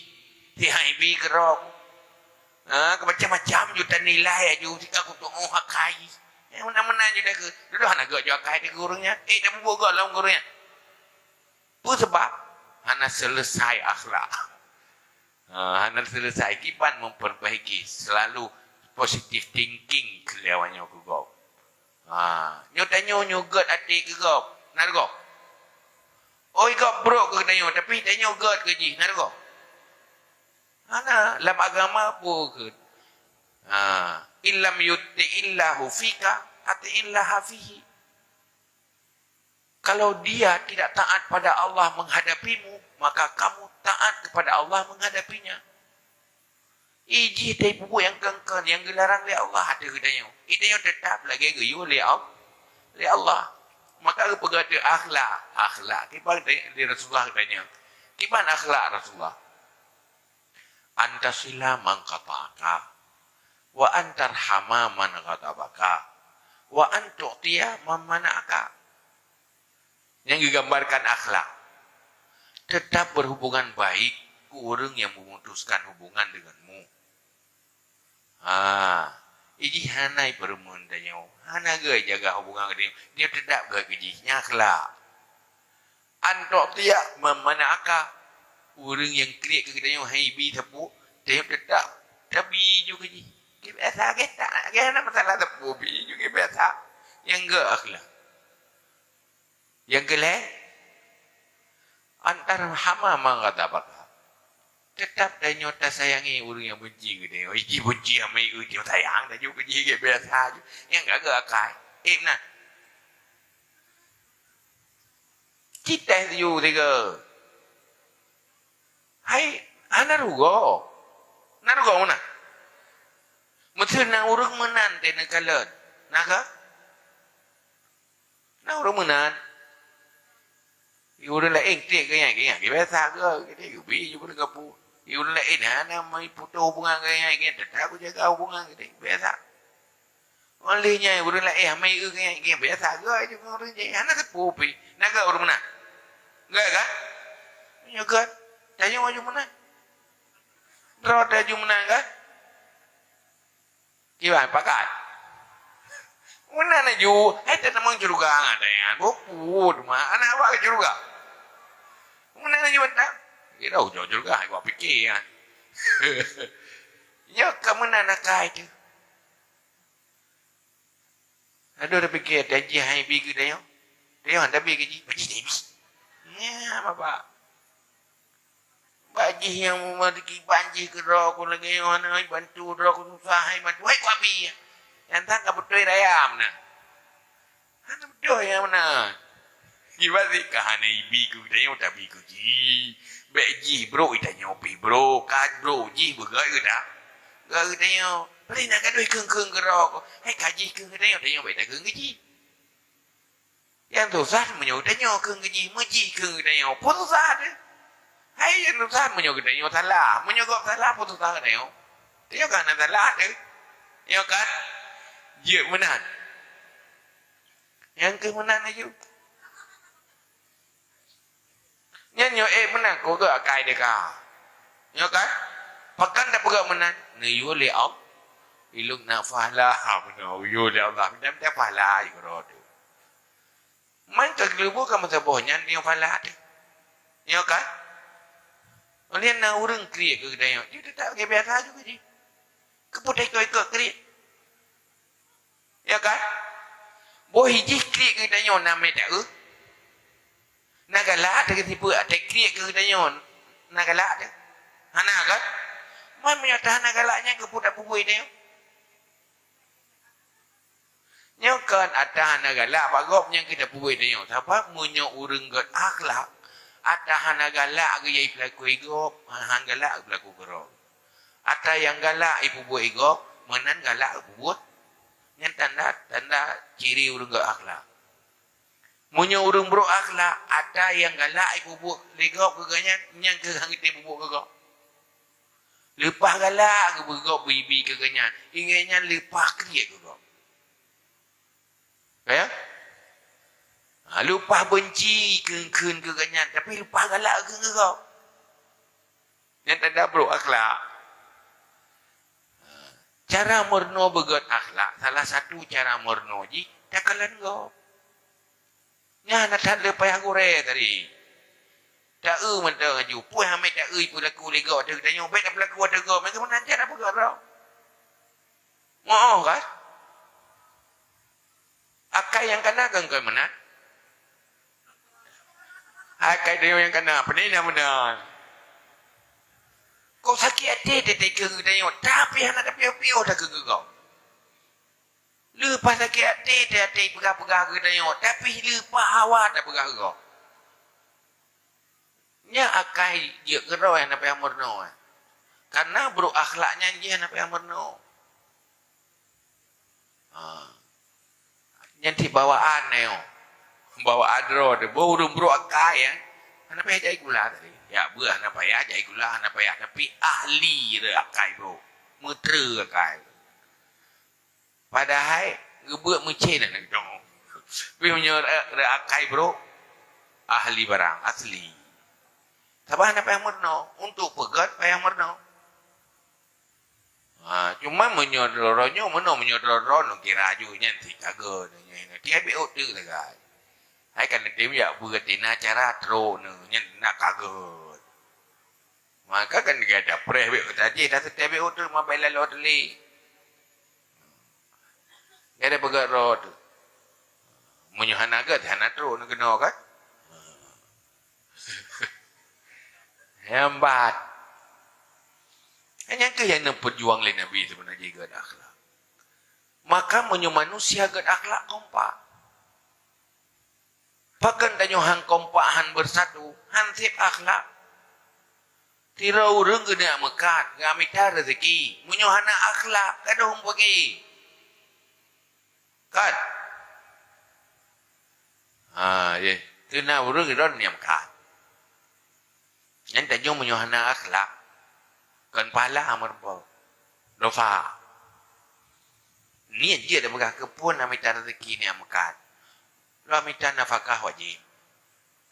sit hai bi keudroe. Ha, keu macam-macam ju tanilai aju, sit ka kutuoh akai. Nyang meunan-meunan ju dah keu, dudoe hana gét ju akai di ureuëng nyan. Eh, dak mubuet gét lom ureuëng nyan. Peue sabab? Hana selesai akhlak. Ha, hana selesai kiban memperbaiki, selalu positive thinking keu awaknyoe keu gob. Ha, nyoe tanyoe nyoe gét até keu gob, na reugoe? Oi, gob brok keu tanyoe, tapi tanyoe gét keu jih, na reugoe? Hana, lam agama peue kheun? Ha, illam yuti'illahu fika, ati'illaha fihi. Kalau dia tidak taat pada Allah menghadapimu, maka kamu taat kepada Allah menghadapinya. Ijih tai peubuet nyang kheun-kheun, nyang geularang lé Allah ateueh geutanyoe. Geutanyoe teutap lagée geuyue lé Al-, lé Allah. Maka geupeugah teuh akhlak, akhlak. Kiban lé Rasulullah geutanyoe. Kiban akhlak Rasulullah? Antasila man qata'aka, wa antarhama man ghadabaka, wa antu'tiya man mana'aka. Nyang geugambarkan akhlak. Tetap berhubungan baik keu ureuëng nyang memutuskan hubungan denganmu. Ha, ijih hana ipeureumeun tanyoe, hana gét jaga hubungan geutanyoe, nyoe teutap gét keu jih, nyan akhlak. Antu'tiya man mana'aka, ureuëng nyang kriet keu geutanyoe hai bi sapeue, tanyoe teutap tabi ju keu jih. Biasa gét, tak gét hana masalah sapeue bi ju, biasa. Nyang gét akhlak. Nyang keulhée, antarhama man ghadabaka. Teutap tanyoe tasayangi ureuëng nyang benci keu tanyoe. Ijih benci amai eu jih sayang tanyoe keu jih, biasa ju. Nyang ka gét akai. Eh, meunan. Cit teuh ju tiga. Hai, hana rugoe. Na rugoe meunan? Meuseue na ureuëng meunan teuh neukalon. Na ka? Na ureuëng meunan. Ureuëng laén kriet keu nyan, keu nyan, biasa keu, keu bi ju peureung kapu. Ureuëng laén hana mai putoh hubungan keu nyan, keu nyan, teutap jaga hubungan keu nyan, biasa. Óh lheueh nyan ureuëng laén hana eu keu nyan, keu nyan, biasa keu, ureuëng nyan hana sapeue pih. Na gét ureuëng meunan? Gét kan? Nyoe gét. Tanyoe aju meunan. Droe teuh aju meunan kan? Kiban pakat. Meunan aju, hai teuh tamong syeuruga ngon tanyan. Bukut ma, aneuk awak keu syeuruga. Meunan aju mantap. Kira ujoe syeuruga, hai gua pike nyan. Nyoe ka meunan akai teuh. Aduh, tapiké, tajih hai bi keu tanyoe. Tanyoe han tabi keu jih, bajih tabi. Nyan, Bapak. Bak jih nyang meureuki ban jih keudroe ku lagèe nyoe hana bantu, droe ku susah hai bantu, hai ku abi. Nyang tan ka beutôi raya meunan. Hana beutôi nyang meunan. Kiban sih ka hana ibi keu geutanyoe tabi keu jih. Bèk jih brôk geutanyoe pih brôk, ka brôk jih beugöt geuta-, geutanyoe. Paléng na gadôh kheun-kheun keudroe ku. Hai ka jih kheun geutanyoe, tanyoe bèk takheun keu jih. Nyang susah meunyoe geutanyoe kheun keu jih, meujih kheun geutanyoe, peue susah teuh? Hai nyang susah meunyoe geutanyoe salah, meunyoe gob salah, peue susah geutanyoe? Tanyoe kan hana salah teuh. Nyoe kan? Jeuet meunan. Nyang keuh meunan laju. Nyan nyoe ék meunan keu geuh akai deka. Nyoe kan? Pakon tapeugah meunan? Neuyue lé Allah. Ilôn na pahala, ha, meunan yue lé Allah. Mita-mita pahala keudroe teuh. Man ka geuleubu ka meusaboh nyan nyoe pahala teuh. Nyoe kan? Ulèh na ureueng kriet keu geutanyoe, jih teutap lagèe biasa ju keu jih. Keupeue taikot-ikot kriet? Ya kan? Boh jih kriet keu geutanyoe na mita eu. Na galak teuh keu sifeuet, até kriet keu geutanyoe na galak teuh. Hana kan? Man meunyoe hana galak nyan keupeue tapeubuet tanyoe? Nyoe kon ata hana galak bak gob nyang keu tapeubuet tanyoe. Sabab meunyoe ureueng gèt akhlak, ata hana galak geujak ipeulaku gob, hana galak ipeulaku keudroe. Ata nyang galak ipeubuet gob, meunan galak ipeubuet. Nyan tanda, tanda ciri ureueng gèt akhlak. Meunyoe ureueng brôk akhlak, ata nyang galak ipeubuet lé gob keu geuhnyan, nyan keuh han geutem peubuet keu gob. Leupah galak geupeugöt bri-bri keu geuhnyan, ingat nyan leupah kriet keu gob. Ka ya? Ha, leupah beunci kheun-kheun keu geuhnyan, tapi leupah galak keu gob. Nyan tanda brôk akhlak. Ha, cara meurunoe beugöt akhlak, salah satu cara meurunoe jih takalon gob. Nyan na that le payah gurèe tadi. Ta-eu mantong laju. Peue hamé ta-eu ipeulaku lé gob ateueh geutanyoe, bèk tapeulaku ateueh gob. Meunan cara peugah droe. Moh kan? Akai nyang kana kan, kan meunan? Akai tanyoe nyang kana, peue na meunan? Kok sakét até teuh keu geutanyoe, tapi hana tapiôh-piôh takheun keu gob. Leupah sakét até teuh até peugah-peugah keu geutanyoe, tapi leupah hawa tapeugah keu gob. Nyan akai jeuet keudroe hana payah meurunoe. Karena brôk akhlak nyan jih hana payah meurunoe. Ha. Nyan cit bawaan nyoe. Bawaan droe teuh. Boh ureueng brôk akai, ya. Hana payah jak sikula tadi. Jak beuet hana payah, jak sikula hana payah. Tapi ahli rot akai brôk. Meuteue akai. Padahai geubeuet meucen aneuk droe. Tapi meunyoe rot, rot akai brôk, ahli barang, asli. Sabab hana payah meurunoe. Untuk peugöt payah meurunoe. Ha, cuma meunyoe droe-droe nyoe meunoe, meunyoe droe-droe nyoe kira ju nyan si ka gèt nyoe, nyoe. Tiep beuet teuk sagai. Hai ka neutem jak beuet tina cara trok nyoe, nyan na ka gèt. Maka kan gata preh beuet tajih dah seutep beuet teuk, ma bai laloe teulé. Gata peugöt droe teuk. Meunyoe hana gèt, hana trok nyoe keunoe kan? Hebat. Nyan keuh nyang neupeujuang lé Nabi seubeuna jih gèt akhlak. Maka meunyoe manusia gèt akhlak kompak. Pakon tanyoe han kompak, han beusatu, han sép akhlak. Sidroe ureueng geuneuk meukat, geumita raseuki. Meunyoe hana akhlak, gadôh meupaké. Kan? Ha, ye. Teuna ureueng sidroe niat meukat. Nyan tanyoe meunyoe hana akhlak, kon pahala meurumpok. Dosa. Niet jeuet tapeugah keupeue na mita raseuki niat meukat. Lôn mita nafakah wajéb.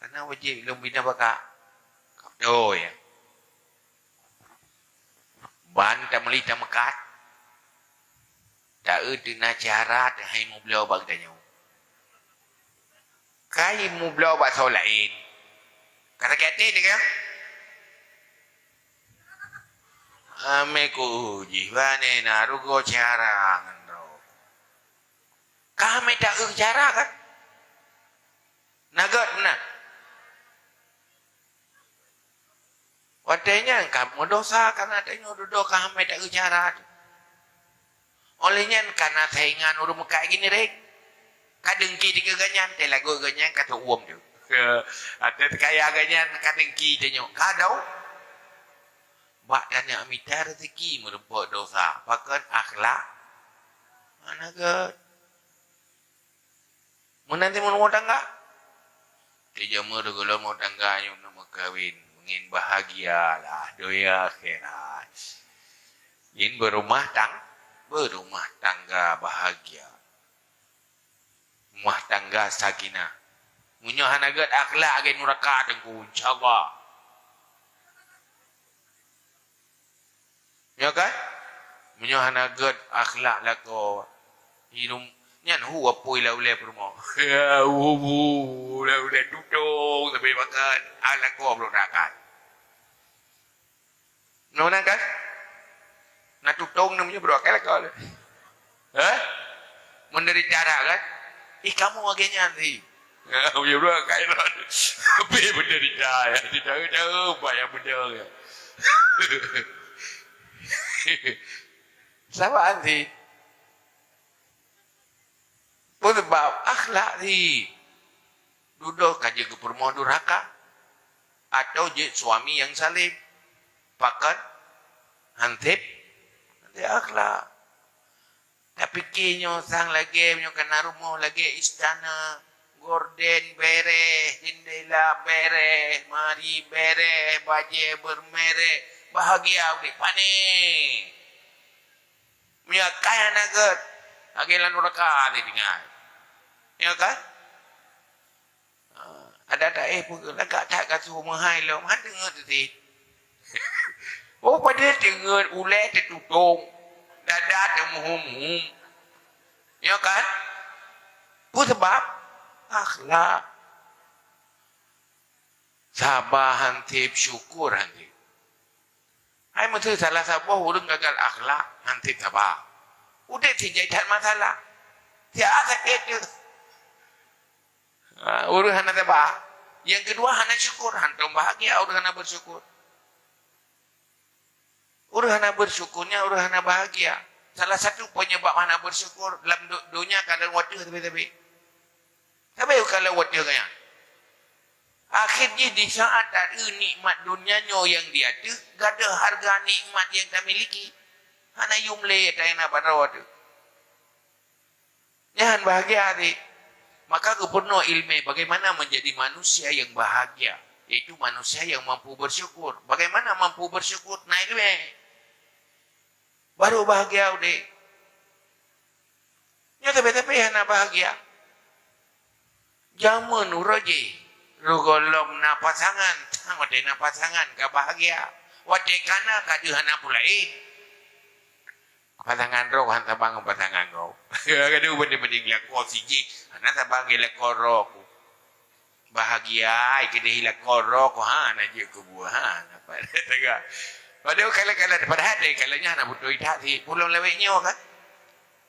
Kana wajéb lôn bri nafakah. Ka beutôi, ya. Ban tameuli tameukat. Ta-eu teuna cara teuhai mubloe bak geutanyoe. Kai mubloe bak soe laén. Ka sakét até teuh kan? Amé ku jih bane na rugoe cara ngon droe. Ka amé ta-eu cara kan? Na gèt meunan. Watée nyan ka meudosa, kana tanyoe dudoe ka hamai taeu cara. Óh lheueh nyan kana saingan ureuëng meukat gini rek. Ka dengki dikeue gobnyan, teuh lagot gobnyan ka teuuem tu. Ateueh kaya gobnyan ka dengki tanyoe. Ka dong. Bak tanyoe mita rezeki meureumpok dosa. Pakon akhlak? Hana gét. Meunan teuh meurumoh tangga. Teujameun gohlom rumoh tangga nyang na meukawen, ingin bahagia lah donya akhirat. Ingin beurumah tang-, beurumah tangga bahagia. Rumah tangga sakinah. Meunyoe hana gét akhlak lagée nuraka teungku, insya Allah. Ya kan? Meunyoe hana gét akhlak lakoe, hidup nyan hu apui la ulée peurumoh. Ya, hu, hu, la ulée tutong tapi makan, ah, lakoe belum rakan. Nona kan? Na tutong namanya bro akal kau. Hah? Menderita dah kan? Ih, kamu akhirnya nanti. Ya, bro akal. Tapi menderita ya. Tidak tahu apa yang benar ya. Sabar nanti. Peue sabab akhlak jih. Dudoe ka jeuet geupeurumoh durhaka, atau jeuet suami nyang zalim. Pakon? Hanseb, hanseb akhlak. Tapike nyoe sang lagée nyoe kana rumoh lagée istana, gorden bereh, jendela bereh, mari bereh, bajée bermerek, bahagia udeb pané. Meunyoe kaya na gét, lagée lam nuraka teutinggai. Ya kan? Ah, ada tak, eh, peue lagak that ka su meuhai lom, han teungeut teuh. Oh, padahai teungeut, ulée teututong, dada teumuhum-hum. Ya kan? Peue sabab? Akhlak. Saba han tieb, syukur han tieb. Hai meuseu salah saboh ureuëng gagal akhlak, han tieb saba. Udeb sijai that masalah. Siat sakét tu. Ha, ureuëng hana saba. Nyang keudua hana syukur, hantom bahagia ureuëng hana bersyukur. Ureuëng hana bersyukur nyan ureuëng hana bahagia. Salah satu penyebab hana bersyukur lam do-, donya ka lheueh watée sabe-sabe. Sabe ka lheueh watée gaya. Akhé jih di saat taeu nikmat donya nyoe nyang di ateueh, gadôh hareuga nikmat nyang tamiliki. Hana yum lé tayue na padroe teuh. Nyan bahagia adik. Maka geupeurunoe iéleumé bagaimana menjadi manusia yang bahagia, yaitu manusia yang mampu bersyukur. Bagaimana mampu bersyukur? Na iéleumé. Baru bahagia udeb. Nyoe tapi-tapi hana bahagia. Jameun uroe jih, roh gohlom na pasangan, watée na pasangan ka bahagia. Watée kana ka deuh hana peue laén. Pasangan droe han saban ngon pasangan gob. Kadang banding-banding lakoe sijih, hana saban ngon lakoe droe ku. Bahagia ai keudeh lakoe droe ku, ha, na jeuet keu buah, ha, na pada teuga. Padahai kala-kala, padahai dari kalanya hana beutôi that sih. Pulang lawét nyoe kan?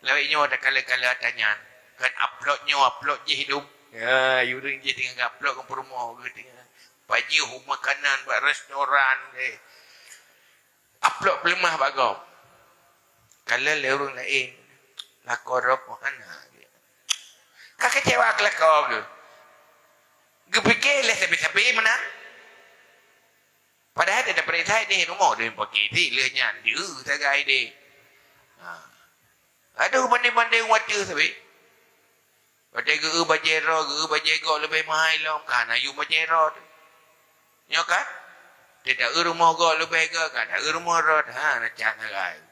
Lawét nyoe ada kala-kala ata nyan. Kan upload nyoe, upload jih dum. Ya, ureuëng jih tinggal upload ngon peurumoh geuh tinggal. Pajoh makanan bak restoran deh. Upload peuleumah bak gob. Kalon lé ureuëng laén, lakoe droe ku hana. Ka keucewa keu lakoe geuh. Geupike lé sabe-sabe meunan. Padahai tapeuriksa deh rumoh deh pake deh lheueh nyan deuh sagai deh. Ha. Aduh banding-banding watée sabe. Watée geu-eu bajée droe, geu-eu bajée gob leubeh meuhai lom, ka na yum bajée droe teuh. Nyoe kan? Teuta eu rumoh gob leubeh gét, ka na eu rumoh droe teuh, ha, na cah sagai.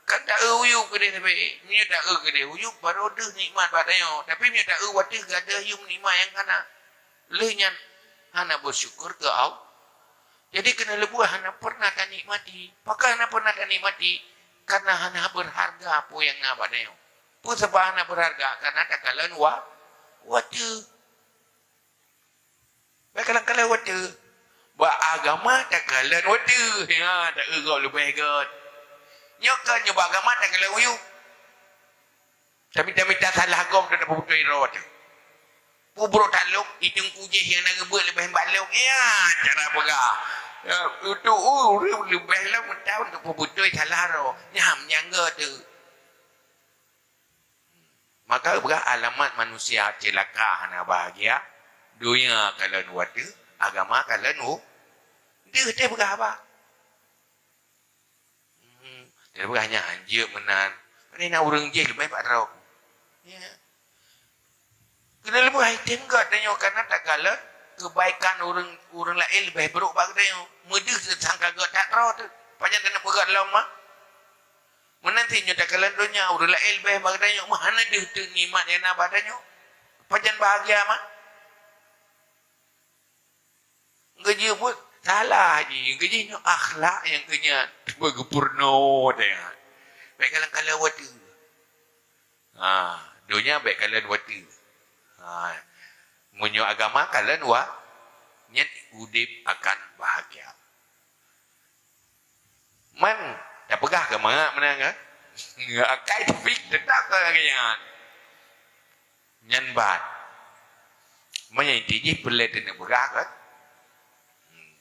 Kan ta eu uyueb keudeh sabe. Meunyoe ta eu keudeh uyueb, barô deuh nikmat bak tanyoe. Tapi meunyoe ta eu watée gadôh yum nikmat nyang kana. Lheueh nyan hana bersyukur keu Allah. Jadi keuneuk leubuih hana pernah tanikmati. Pakon hana pernah tanikmati? Karena hana berharga peue nyang na bak tanyoe. Peue sabab hana berharga? Karena takalon wa-, watée. Baik kalon-kalon watée. Bak agama takalon watée. Ya, ta eu gob leubeh gét. Nyoe kan nyoe bak agama takalon uyueb. Tamita-mita salah gob dan peubeutôi droe teuh. Pubroe talok, i teungku jih nyang na geubeuet leubeh bak lôn. Ya, cara peugah. Untuk ureuëng leubeh lom meutan untuk peubeutôi salah droe. Nyam nyang geuh tu. Maka peugah alamat manusia ceulaka hana bahagia, donya kalon watée, agama kalon u. Deuh teuh peugah haba. Hmm, teupeugah nyan jeuet meunan. Pane na ureuëng jih leubeh bak droe. Ya. Keuneuk leubeh item geutanyoe kana takalon keubaikan ureuëng, ureuëng laén leubeh brok bak geutanyoe. Meudeuh teusangka geuh that droe teuh. Pajan taneuk peugah lom mah. Meunan cit nyoe takalon donya ureuëng laén leubeh bak geutanyoe. Meuhana deuh teuh nikmat nyang na bak tanyoe. Pajan bahagia mah. Geujeuet buet salah jih, geujeuet nyoe akhlak nyang keu nyan beugeupurunoe teuh. Bék kalon-kalon watée. Ha, donya bék kalon watée. Ha, meunyoe agama kalon wa, nyan udeb akan bahagia. Man, tapeugah keu mangat meunan kan? Akai tapi teutap keu lagée nyan. Nyan ban. Meunyoe inti jih peureulée teuneuk peugah kan? Hmm.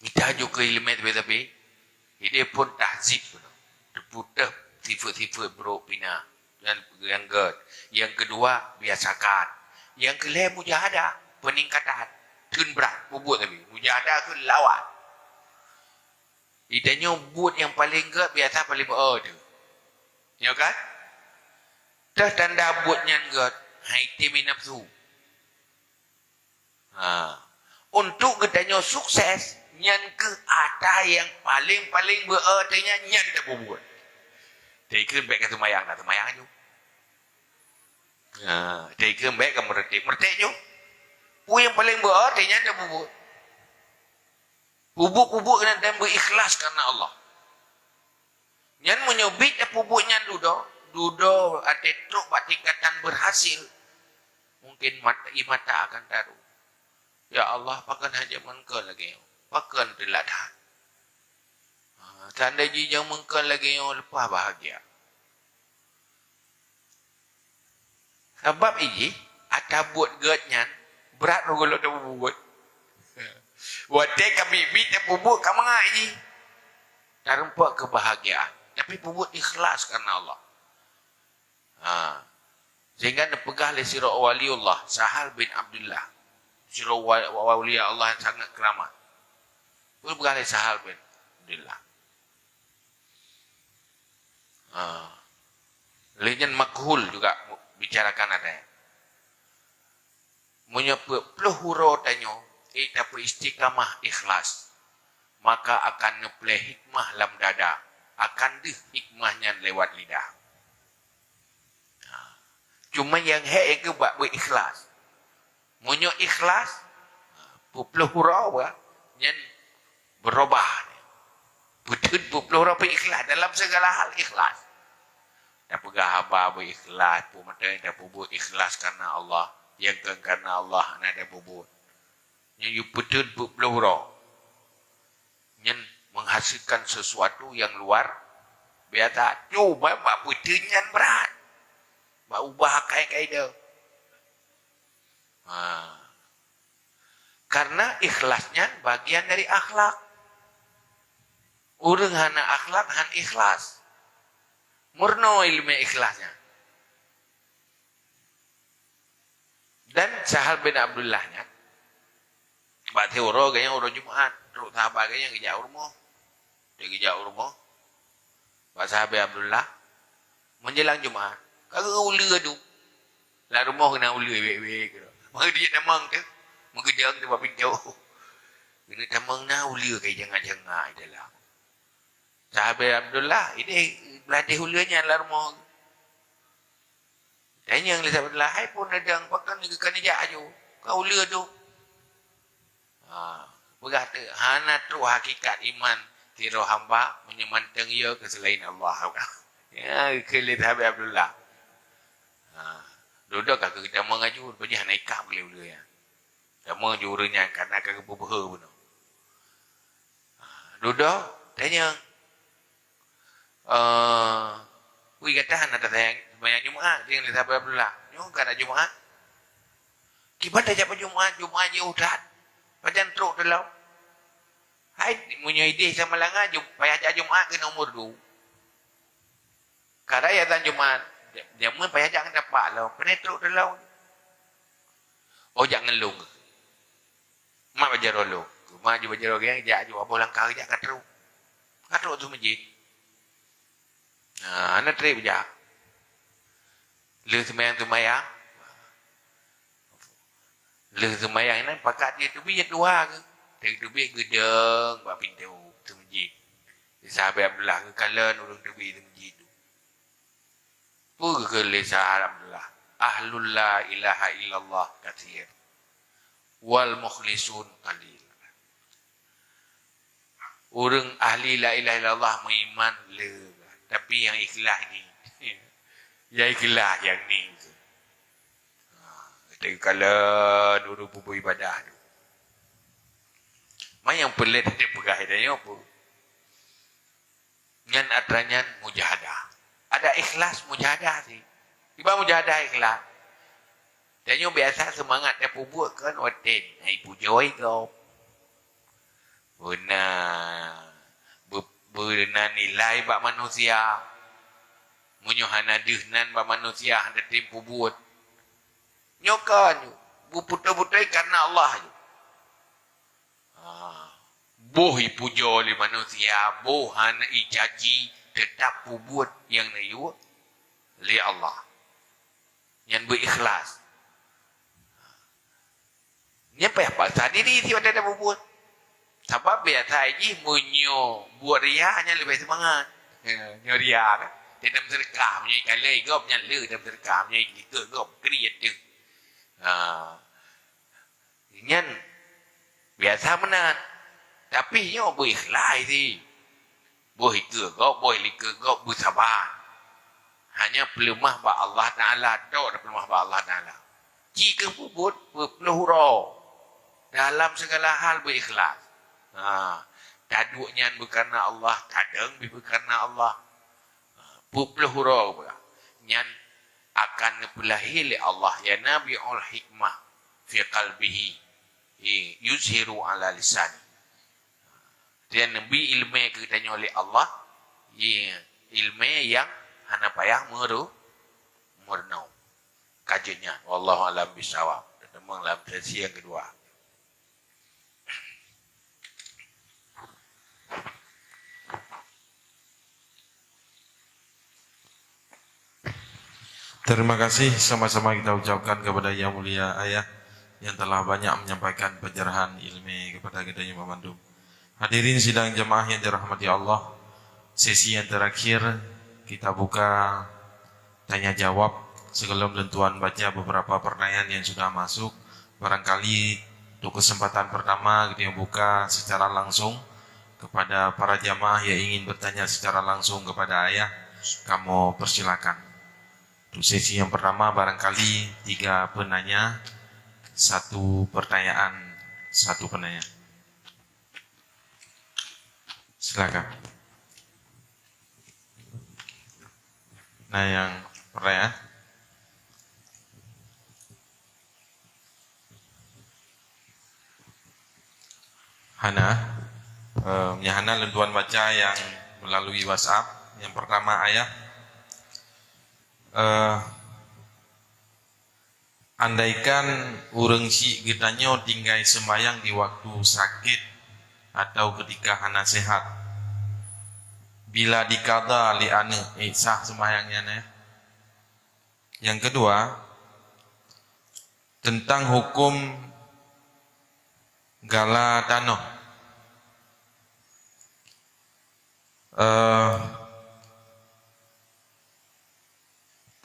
Mita ju keu ileumé tapi-tapi. Ideh pun tahzib. Teuputôh sifeuet-sifeuet brok pina. Nyan nyang gét. Nyang keudua, biasakan. Nyang keulhée mujahadah, peuningkatan. Theun brat, peubuet tapi. Mujahadah kheun lawan. Di tanyoe buet nyang paleng gét biasa paleng beu-o teuh. Nyo kan? Teuh tanda buet nyan gét, hai timi nafsu. Ha. Untuk geutanyoe sukses, nyan keuh atra nyang paleng-paleng beu-o teuh nyan, nyan tapeubuet. Teukheun bék ka seumayang, na seumayang ju. Ha, teukheun bék ka meureutek, meureutek ju. Peue nyang paleng beu-o teuh nyan tapeubuet. Peubuet-peubuet keunan dan beu-ikhlas karena Allah. Nyan meunyoe bit tapeubuet nyan dudoe, dudoe até trok bak tingkatan berhasil, mungkin mat-, ie mata akan taru. Ya Allah, pakon hana jameun keu lagée nyoe? Pakon teulat that? Ha, seandai jih jameun keu lagée nyoe leupah bahagia. Sabab ijih atra buet gét nyan brat rot gohlom tapeubuet. Watée ka bit-bit tapeubuet ka mangat ijih. Tarumpok keubahgiaan. Tapi peubuet ikhlas karena Allah. Ha. Sehingga neupeugah lé sidroe waliullah, Sahal bin Abdullah. Sidroe wa-, wa-, wali Allah yang sangat keramat. Neupeugah lé Sahal bin Abdullah. Ha. Lé nyan makhul juga bicarakan ada. Meunyoe peuet ploh uroe tanyoe, ék tapeu-istiqamah ikhlas, maka akan neupleh hikmah lam dada, akan deuh hikmah nyan lewat lidah. Ha. Cuma nyang hék keuh bak beu-ikhlas. Meunyoe ikhlas, peuet ploh uroe bah, nyan beurubah. Peuteun peuet ploh uroe pih ikhlas. Dalam segala hal ikhlas. Tapeugah haba beu-ikhlas, peue mantong nyang tapeubuet ikhlas karena Allah. Nyang kon karena Allah hana tapeubuet. Nyan yue peuteun peuet ploh uroe. Nyan menghasilkan sesuatu yang luar biasa. Cuma bak peuteun nyan brat. Bak ubah akai kaidah. Ha. Karena ikhlas nyan bagian dari akhlak. Ureuëng hana akhlak, han ikhlas. Meurunoe ileumé ikhlas nyan. Dan Sahal bin Abdullah nyan, bak siuroe geuh nyan uroe Jumat, trok sahabat geuh nyan geujak u rumoh. Dia geujak u rumoh. Bak sahabat Abdullah, menjelang Jumat, ka geuh uleue adu. Lam rumoh keunan uleue wék-wék. Maka dia tamong tu, meugeudong tu bak pintoe. Keuneuk tamong na uleue kai jangak-jangak di dalam. Sahabat Abdullah, ini beladih uleue nyan lam rumoh. Tanyong lé sahabat Abdullah, "Hai phon neudong, pakon keuneuk jak aju? Ka uleue tu." Ha, peugah teuk, hana trok hakikat iman sidroe hamba meunyoe mantong yö keu seulaén Allah. Ya, kheun lé sahabat Abdullah. Ha, dudoe ka keutamong aju, rupajih hana ikab lé uleue nyan. Tamong ju ureuëng nyan kana ka geupeubeuhe bunoe. Ha, dudoe, tanyong. Eh, ui gata hana tasayang seumayang Jumat, tanyong lé sahabat Abdullah. Nyoe ka na Jumat. Kiban tajak bak Jumat, Jumat jih utat. Pajan trok teuh lom. Ai, meunyoe idéh sama langa, Jum-, payah jak Jumat keu nomor dua. Kadang ya dan Jumat, jameun payah jak ngon tapak lom, pane trok dalam. Oh, jak ngon lôn. Mak bak jaroe lôn. Mak ju bak jaroe geng, jak ju aboh langkah jak ka trok. Ka trok su masjid. Nah, hana trép jak. Lheueh seumayang-seumayang. Lheueh seumayang nyan pakat jiteubiet dua keuh. Teubiet geudong bak pintoe teumeujid. Sahabat Abdullah geukalon ureueng teubiet teumeujid tu. Peue geukheun lé sahabat Abdullah? Ahlul la ilaha illallah katsir. Wal mukhlisun qalil. Ureueng ahli la ilaha illallah meuiman le, tapi nyang ikhlas ni. Nyang ikhlas nyang ni. Ha, teukalon ureueng peubuet ibadah tu. Ma nyang peulet teupeugah tanyoe peue? Nyan atra nyan mujahadah. Ada ikhlas mujahadah sih. Iba mujahadah ikhlas. Tanyoe biasa seumangat tapeubuet kan watèe na ipujôi gob. Beuna, be-, beuna nilai bak manusia. Meunyoe hana deuh nan bak manusia, hana tem peubuet. Nyoe kan, beutôi-beutôi karena Allah ju. Ha. Boh ipujoe lé manusia, boh hana icaci, teutap peubuet nyang neuyue lé Allah. Nyan beu ikhlas. Nyan payah paksa diri si watèe tapeubuet. Sabab biasa jih meunyoe buet ria nyan leubeh seumangat. Ya, nyoe ria kan. Di dalam seudeukah, meunyoe ikalon gob nyan le dalam seudeukah, meunyoe ikot gob kriet teuh. Ha. Nyan biasa meunan. Tapi nyoe beu ikhlas di. Boh ikot gob, boh likot gob, beusaba. Hanya peuleumah bak Allah Taala, tok tapeuleumah bak Allah Taala. Ci keuh peubuet, peuploh uroe. Dalam segala hal beu ikhlas. Ha, taduek nyan beukarna Allah, tadong beukarna Allah. Peuploh uroe nyan akan neupeulahé lé Allah, yanabi'ul hikmah fi qalbihi, yuzhiru ala lisani. Dan neubi ileumèe keu tanyoe lé Allah, ileumèe nyang hana payah meuru-, meurunoe. Ka jeuet nyan, wallahu a'lam bissawab. Teumeung lam sesi nyang keudua. Terima kasih sama-sama kita ucapkan kepada Yang Mulia Ayah yang telah banyak menyampaikan pencerahan ilmu kepada kita banmandum. Hadirin sidang jemaah yang dirahmati Allah, sesi yang terakhir kita buka tanya jawab. Sebelum lôn tuan baca beberapa pertanyaan yang sudah masuk, barangkali untuk kesempatan pertama kita buka secara langsung kepada para jamaah yang ingin bertanya secara langsung kepada Ayah, kamoe persilakan. Untuk sesi yang pertama, barangkali tiga penanya, satu pertanyaan, satu penanya. Silakan. Nah, yang pertanyaan. Hana, eh, nyang hana lôn tuan baca nyang melalui WhatsApp. Yang pertama, Ayah, eh, andaikan ureueng syik geutanyoe tinggai seumbahyang di waktu sakit atau ketika hana sehat, bila dikada lé aneuk, eh, sah seumbahyang nyan, eh? Yang kedua, tentang hukum gala tanoh. Eh,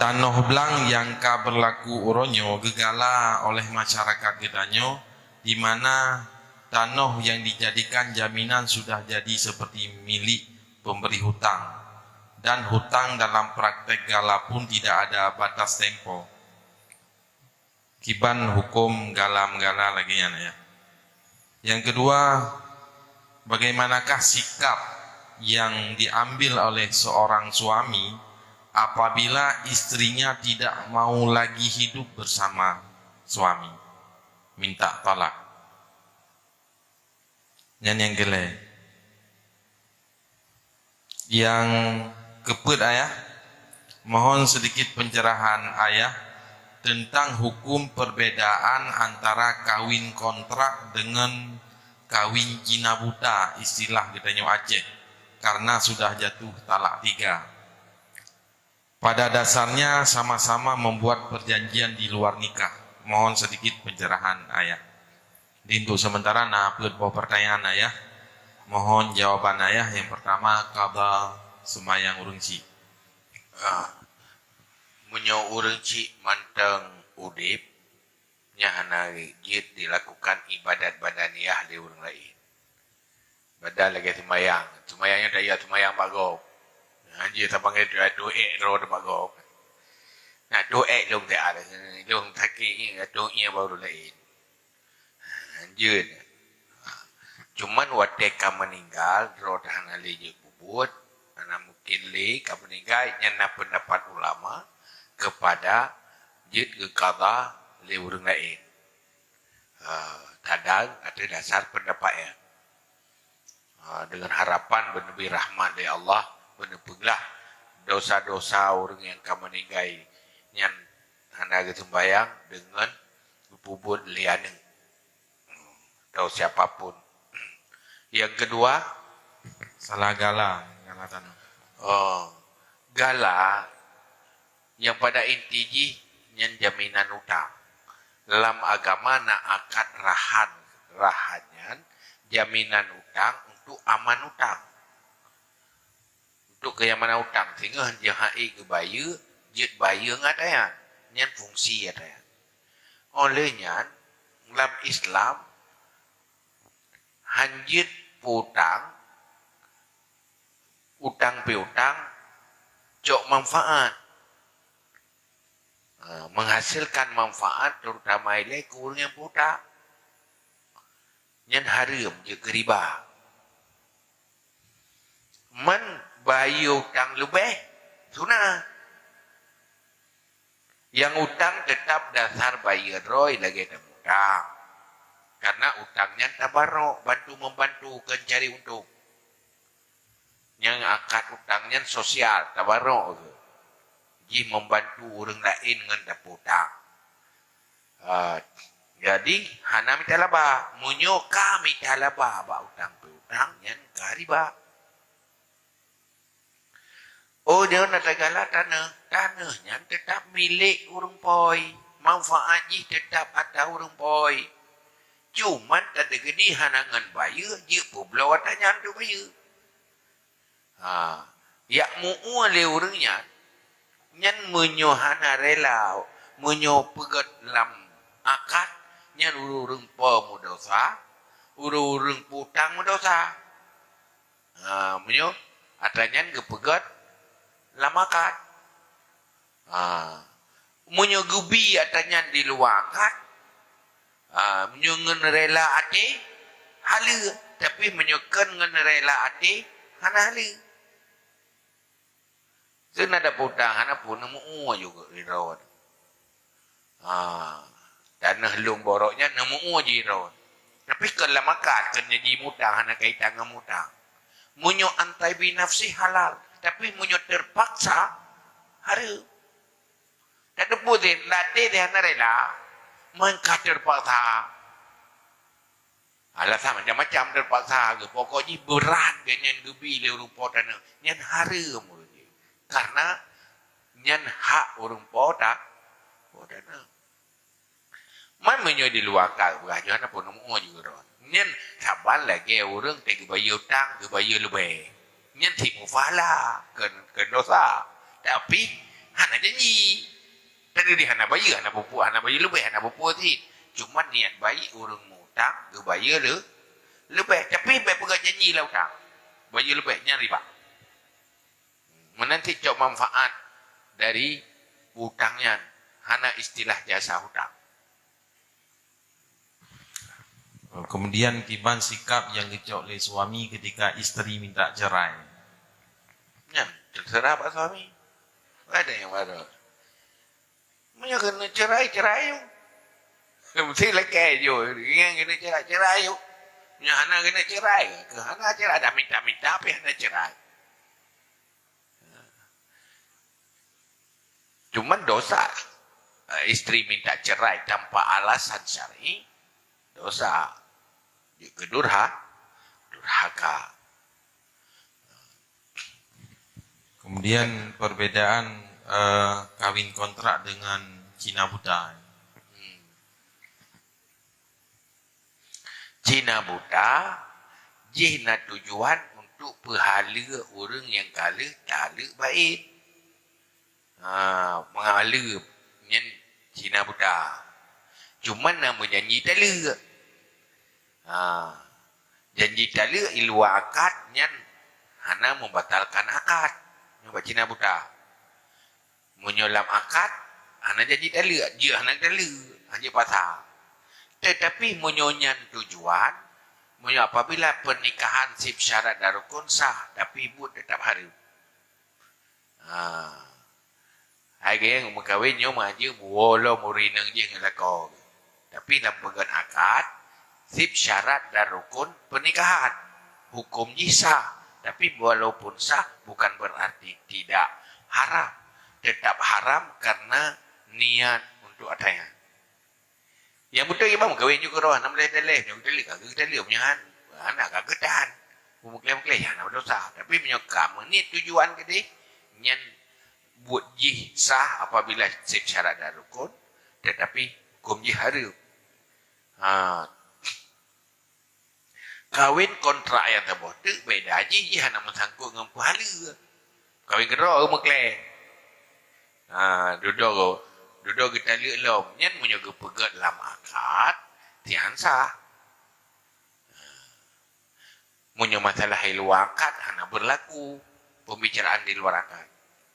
tanoh blang nyang ka beurlaku uroe nyoe geugala oleh masyarakat geutanyoe, di mana tanoh nyang dijadikan jaminan sudah jadi seperti milik pemberi hutang, dan hutang dalam praktek gala pun tidak ada batas tempo. Kiban hukum gala-gala lagèe nyan, ya. Yang kedua, bagaimanakah sikap yang diambil oleh seorang suami apabila istrinya tidak mau lagi hidup bersama suami, minta talak? Nyan nyang keulhèe. Nyang keupeuet, Ayah, mohon sedikit pencerahan Ayah tentang hukum perbedaan antara kawin kontrak dengan kawin Cina buta, istilah geutanyoe Aceh, karena sudah jatuh talak tiga. Pada dasarnya sama-sama membuat perjanjian di luar nikah. Mohon sedikit pencerahan Ayah. Di untuk sementara na peuet boh pertanyaan Ayah. Mohon jawaban Ayah. Yang pertama, qadha seumayang ureuëng chik. Ah, meunyoe ureuëng chik mantong udeb, nyan hana jeuet dilakukan ibadat badaniyah lé ureuëng laén. Badan lagée seumayang. Seumayang nyan tajak seumayang bak gob. Hanjeuet saban lagée tu ék droe bak gob. Nah, tu ék lôn siat. Lôn sakét ni, tu ié baru laén. Hanjeuet. Cuman watée ka meuninggal, droe hana lé jeuet peubuet, hana mungkin lé ka meuninggal, nyan na peundapat ulama kepada jeuet geuqadha lé ureuëng laén. Ha, kadang ateueh dasar peundapat nyan. Ha, deungon harapan beuneubri rahmat lé Allah, beuneupeuglah dosa-dosa ureuëng nyang ka meuninggai nyan hana geuseumayang deungon geupeubuet lé aneuëk atau siapa pun. Yang kedua, salah gala, gala tanah. Oh, gala nyang pada inti jih nyan jaminan utang. Lam agama na akad rahan. Rahan nyan jaminan utang untuk aman utang. Untuk kenyamanan utang, singoh jeuet hai geubayeue, jeuet bayeue ngon ata nyan. Nyan fungsi ata nyan. Oleh nyan, lam Islam, hanjeuet peutang, utang piutang, cok manfaat. Ha, menghasilkan manfaat terutama ilée keu ureuëng nyang peutang. Nyan hareuem jeuet keu riba. Man bayeue utang leubeh, sunat. Nyang utang teutap dasar bayeue droe lagée tamutang. Karena utang nyan tabarok, bantu membantu, kon cari untông. Nyang akad utang nyan sosial, tabarok geuh. Jih membantu ureuëng laén ngon tapeutang. Ah, jadi, hana mita laba. Meunyoe ka mita laba bak utang piutang, nyan ka riba. Oh, nyoe na tagala taneuh. Taneuh nyan teutap milék ureuëng poi. Manfaat jih teutap ata ureuëng poi. Cuman tadeugedi hana ngon bayeue, jeuet peubloe ata nyan keu bayeue. Ha, jak meu-ue lé ureuëng nyan, nyan meunyoe hana rela, meunyoe peugét lam akad, nyan ureuëng po meudosa, ureuëng peutang meudosa. Ha, meunyoe atra nyan geupeugét lam akad. Ha, meunyoe geubi atra nyan di luwa akad, ha, meunyoe ngon rela até, haleue. Tapi meunyoe kon ngon rela até, hana haleue. Seunada peutang hana pun neumeu-ue juga di droe. Ha, taneuh lôn borok nyan neumeu-ue jih droe. Tapi kon lam akad, kon janji mutang, hana kaitan ngon mutang. Meunyoe an thibi nafsih halal, tapi meunyoe terpaksa, hareuem. Tateupeue teuh, lam até teuh hana rela, meuka terpaksa. Alasan macam-macam terpaksa geuh. Pokok jih beurat geuh nyan geubi lé ureuëng po taneuh. Nyan hareuem ureuëng jih. Karena nyan hak ureuëng po ta-, po taneuh. Man meunyoe di luwa akad peugah nyoe hana pun neumeu-ue jih droe. Nyan saban lagée ureuëng teuh geubayeue utang, geubayeue leubeh. Nyan cit meupahala, kon, kon dosa. Tapi, hana janji. Tadi di hana bayeue, hana peue-peue, hana bayeue leubeh, hana peue-peue cit. Cuma niat baik ureuëng mutang geubayeue le-, leubeh. Tapi bék peugah janji lam utang. Bayeue leubeh, nyan riba. Meunan cit cok manfaat dari utang nyan. Hana istilah jasa utang. Kemudian kiban sikap nyang geucok lé suami ketika isteri minta cerai. Nyan, terserah bak suami. Ada nyang baru. Meunyoe keuneuk cerai, cerai yuk. Mesti lakée yuk. Nyang keuneuk cerai, cerai yuk. Meunyoe hana keuneuk cerai, keu hana cerai. Dah minta-minta, tapi hana cerai. Cuman dosa, eh, istri minta cerai tanpa alasan syar'i, dosa. Jeuet keu durha-, durhaka. Kemudian perbedaan, eh, kawin kontrak dengan Cina buta. Hmm. Cina buta jih na tujuan untuk peuhaleue ureuëng nyang ka lheueh taleuek baét. Ha, meuhaleue nyan Cina buta. Cuman na meujanji taleuek. Ha, janji taleuek i luwa akad nyan hana membatalkan akad. Nyoe bak Cina buta. Meunyoe lam akad, hana janji taleuek, jeuet hana taleuek, hana jipaksa. Tetapi meunyoe nyan tujuan, meunyoe apabila pernikahan seb syarat dan rukun sah, tapi buet tetap hareuem. Ha. Hai geng, meukawen nyoe maju, buwolo murineng jih ngon lakoe. Tapi lam peugöt akad, seb syarat dan rukun pernikahan. Hukum jih sah, tapi walaupun sah, bukan berarti tidak haram. Tetap haram karena niat untuk atanya. Nyang beutôi imam meukawen ju keudroe, hana meuleh-leh, nyoe geutaleuek, ka geutaleuek, meunyoe han-, hana ka geutahan. Meukleh-meukleh, hana dosa. Tapi meunyoe ka meuniet tujuan keudeh, nyan buet jih sah apabila seb syarat dan rukun, tetapi hukum jih hareuem. Ha. Kawin kontrak nyang saboh teuk beda jih, jih hana meusangkot ngon peuhaleue. Kawin keudroe meukleh. Ha, dudoe, dudoe geutaleuek lom. Nyan meunyoe geupeugöt lam akad, tihan sah. Meunyoe masalah di luwa akad hana berlaku pembicaraan di luar akad.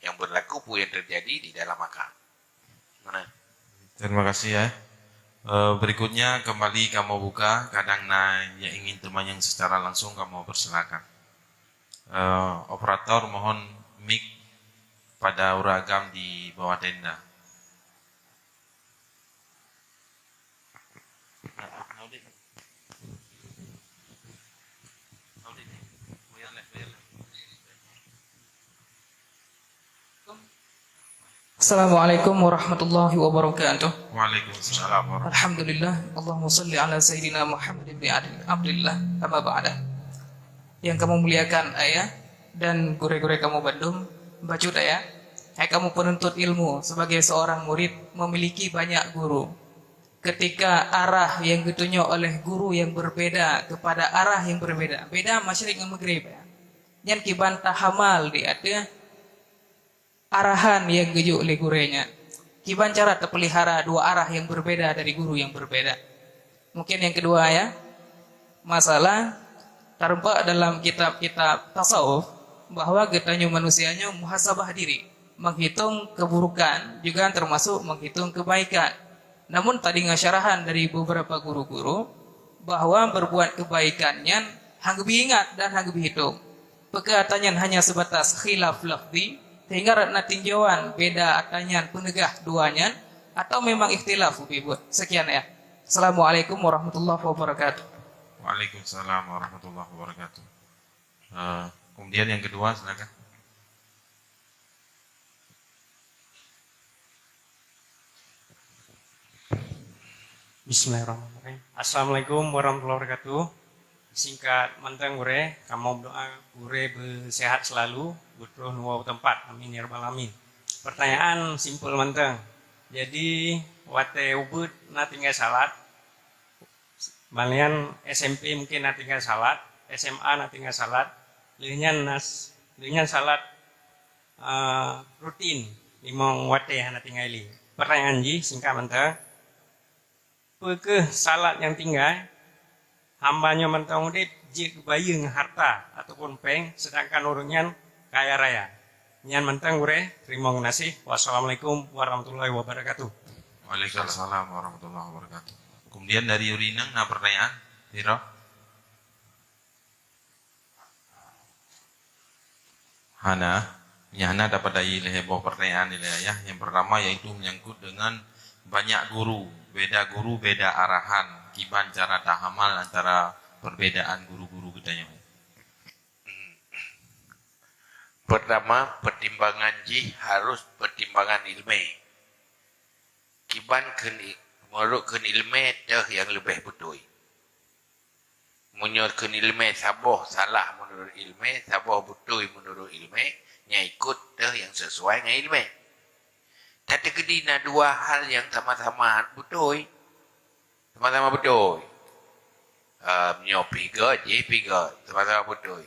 Yang berlaku peue yang terjadi di dalam akad. Mana? Terima kasih ya. Eh, berikutnya kembali kamoe buka, kadang na yang ingin teumanyong secara langsung kamoe persilakan. Eh, operator mohon mic pada ureuëng agam di bawah tenda. Assalamualaikum warahmatullahi wabarakatuh. Waalaikumsalam warahmatullahi. Alhamdulillah, Allahumma salli ala sayyidina Muhammad ibn Abdillah, amma ba'da. Yang kamoe muliakan ayah dan gurée-gurée kamoe bandum, bacut ayah, hai kamoe penuntut ilmu, sebagai seorang murid memiliki banyak guru. Ketika arah yang geutunyok oleh guru yang berbeda kepada arah yang berbeda, beda masyrik ngon maghrib, ya. Nyan kiban tahamal di ateueh arahan yang geujok lé gurée nyan. Kiban cara tapeulihara dua arah yang berbeda dari guru yang berbeda. Mungkin yang kedua, ya, masalah tareumpok dalam kitab-kitab tasawuf bahwa geutanyoe manusia nyoe muhasabah diri, menghitung keburukan juga termasuk menghitung kebaikan. Namun tadeungoe syarahan dari beberapa guru-guru bahwa berbuat kebaikan nyan hana geubri ingat dan hana geubri hitung. Peukara nyan hanya sebatas khilaf lafzi, sehingga rot na tinjauan beda ata nyan peuneugah dua nyan, atau memang ikhtilaf ubit buet. Sekian ya. Assalamualaikum warahmatullahi wabarakatuh. Waalaikumsalam warahmatullahi wabarakatuh. Eh, kemudian yang kedua, silakan. Bismillahirrahmanirrahim. Assalamualaikum warahmatullahi wabarakatuh. Singkat mantong gurée, kamoe berdoa gurée beusehat selalu, beutroh nuwoe teumpat. Amin ya rabbal alamin. Pertanyaan simpel mantong. Jadi watée ubit na tinggai salat, malian S M P mungkin na tinggai salat, S M A na tinggai salat, lheueh nyan nas-, lheueh nyan salat eh, rutin limong watée hana tinggai lé. Pertanyaan jih singkat mantong, peu kheueh salat nyang tinggai, hamba nyoe mantong udeb jeuet geubayeue ngon harta ataupun péng, seudangkan ureuëng nyan kaya raya? Nyan mantong gurée, teurimong geunaséh. Wassalamualaikum warahmatullahi wabarakatuh. Waalaikumsalam warahmatullahi wabarakatuh. Kemudian dari Urineng na pertanyaan, Tiro? Hana, nyang hana dapat dari lhée boh pertanyaan nilai ayah. Yang pertama yaitu menyangkut dengan banyak guru, beda guru, beda arahan, kiban cara tahamal antara perbedaan guru-guru geutanyoe. Pertama, pertimbangan jih harus pertimbangan ilmé. Kiban kheun i-, meunurot kheun ilmé teuh nyang leubeh beutôi. Meunyoe kheun ilmé saboh salah meunurot ilmé, saboh beutôi meunurot ilmé, nyan ikot teuh nyang sesuai ngon ilmé. Tateukeudi na dua hal nyang sama-sama beutôi. Sama-sama beutôi. Ah, meunyoe pih göt, jih pih göt. Sama-sama beutôi.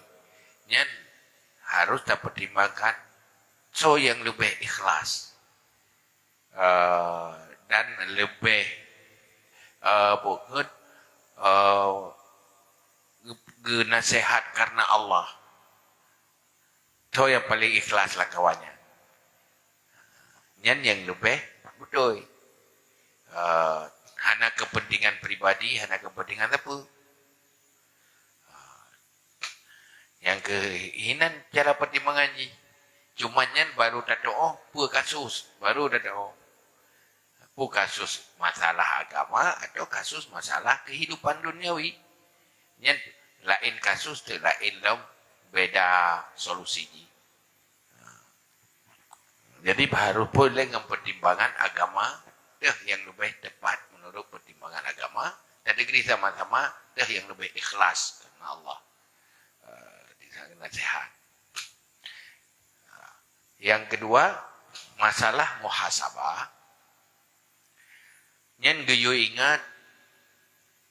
Nyan harus tapertimbangkan soe nyang leubeh ikhlas, ah, dan leubeh, ah, bukon, ah, ge-, geunasehat karena Allah. Soe nyang paleng ikhlas lam kawan nyan. Nyan nyang leubeh beutôi. Ah, hana kepentingan pribadi, hana kepentingan sapeue. Ah, nyang keu-, hinan cara pertimbangan jih. Cuma nyan baru tatuoh peue kasus, baru tatuoh. Peue kasus masalah agama atau kasus masalah kehidupan duniawi. Nyan laén kasus teuh, laén lom beda solusi jih. Jadi, harôh phôn lé ngon pertimbangan agama, teuh nyang leubeh teupat meunurot pertimbangan agama, dan deugri sama-sama teuh nyang leubeh ikhlas karena Allah. Eh, di sana nasihat. Nyang keudua, masalah muhasabah. Nyan geuyue ingat,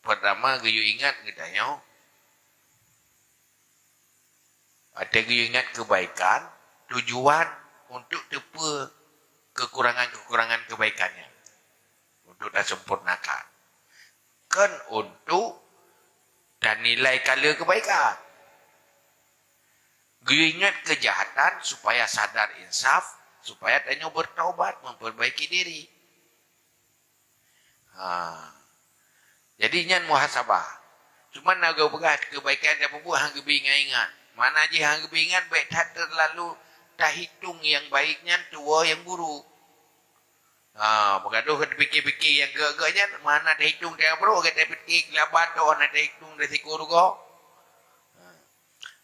pertama geuyue ingat geutanyoe, watée geuyue ingat keubaikan, tujuan untuk teupeue keukurangan-keukurangan keubaikan nyan, untuk tasempurnakan. Kon untuk tanilai kala keubaikan. Geuyue ingat keujahatan supaya sadar insaf, supaya tanyoe bertaubat, memperbaiki diri. Ha. Jadi nyan muhasabah. Cuma na geupeugah keubaikan tapeubuet han geubi ingat-ingat. Makna jih han geubi ingat, bék that terlalu tahitung nyang baik nyan tuwoe nyang buruk. Ha, meugadôh ka tapike-pike nyang gét-gét nyan, hana tahitung nyang brok, ka tapike geulabat toh hana tahitung dari siku rugoe. Ha.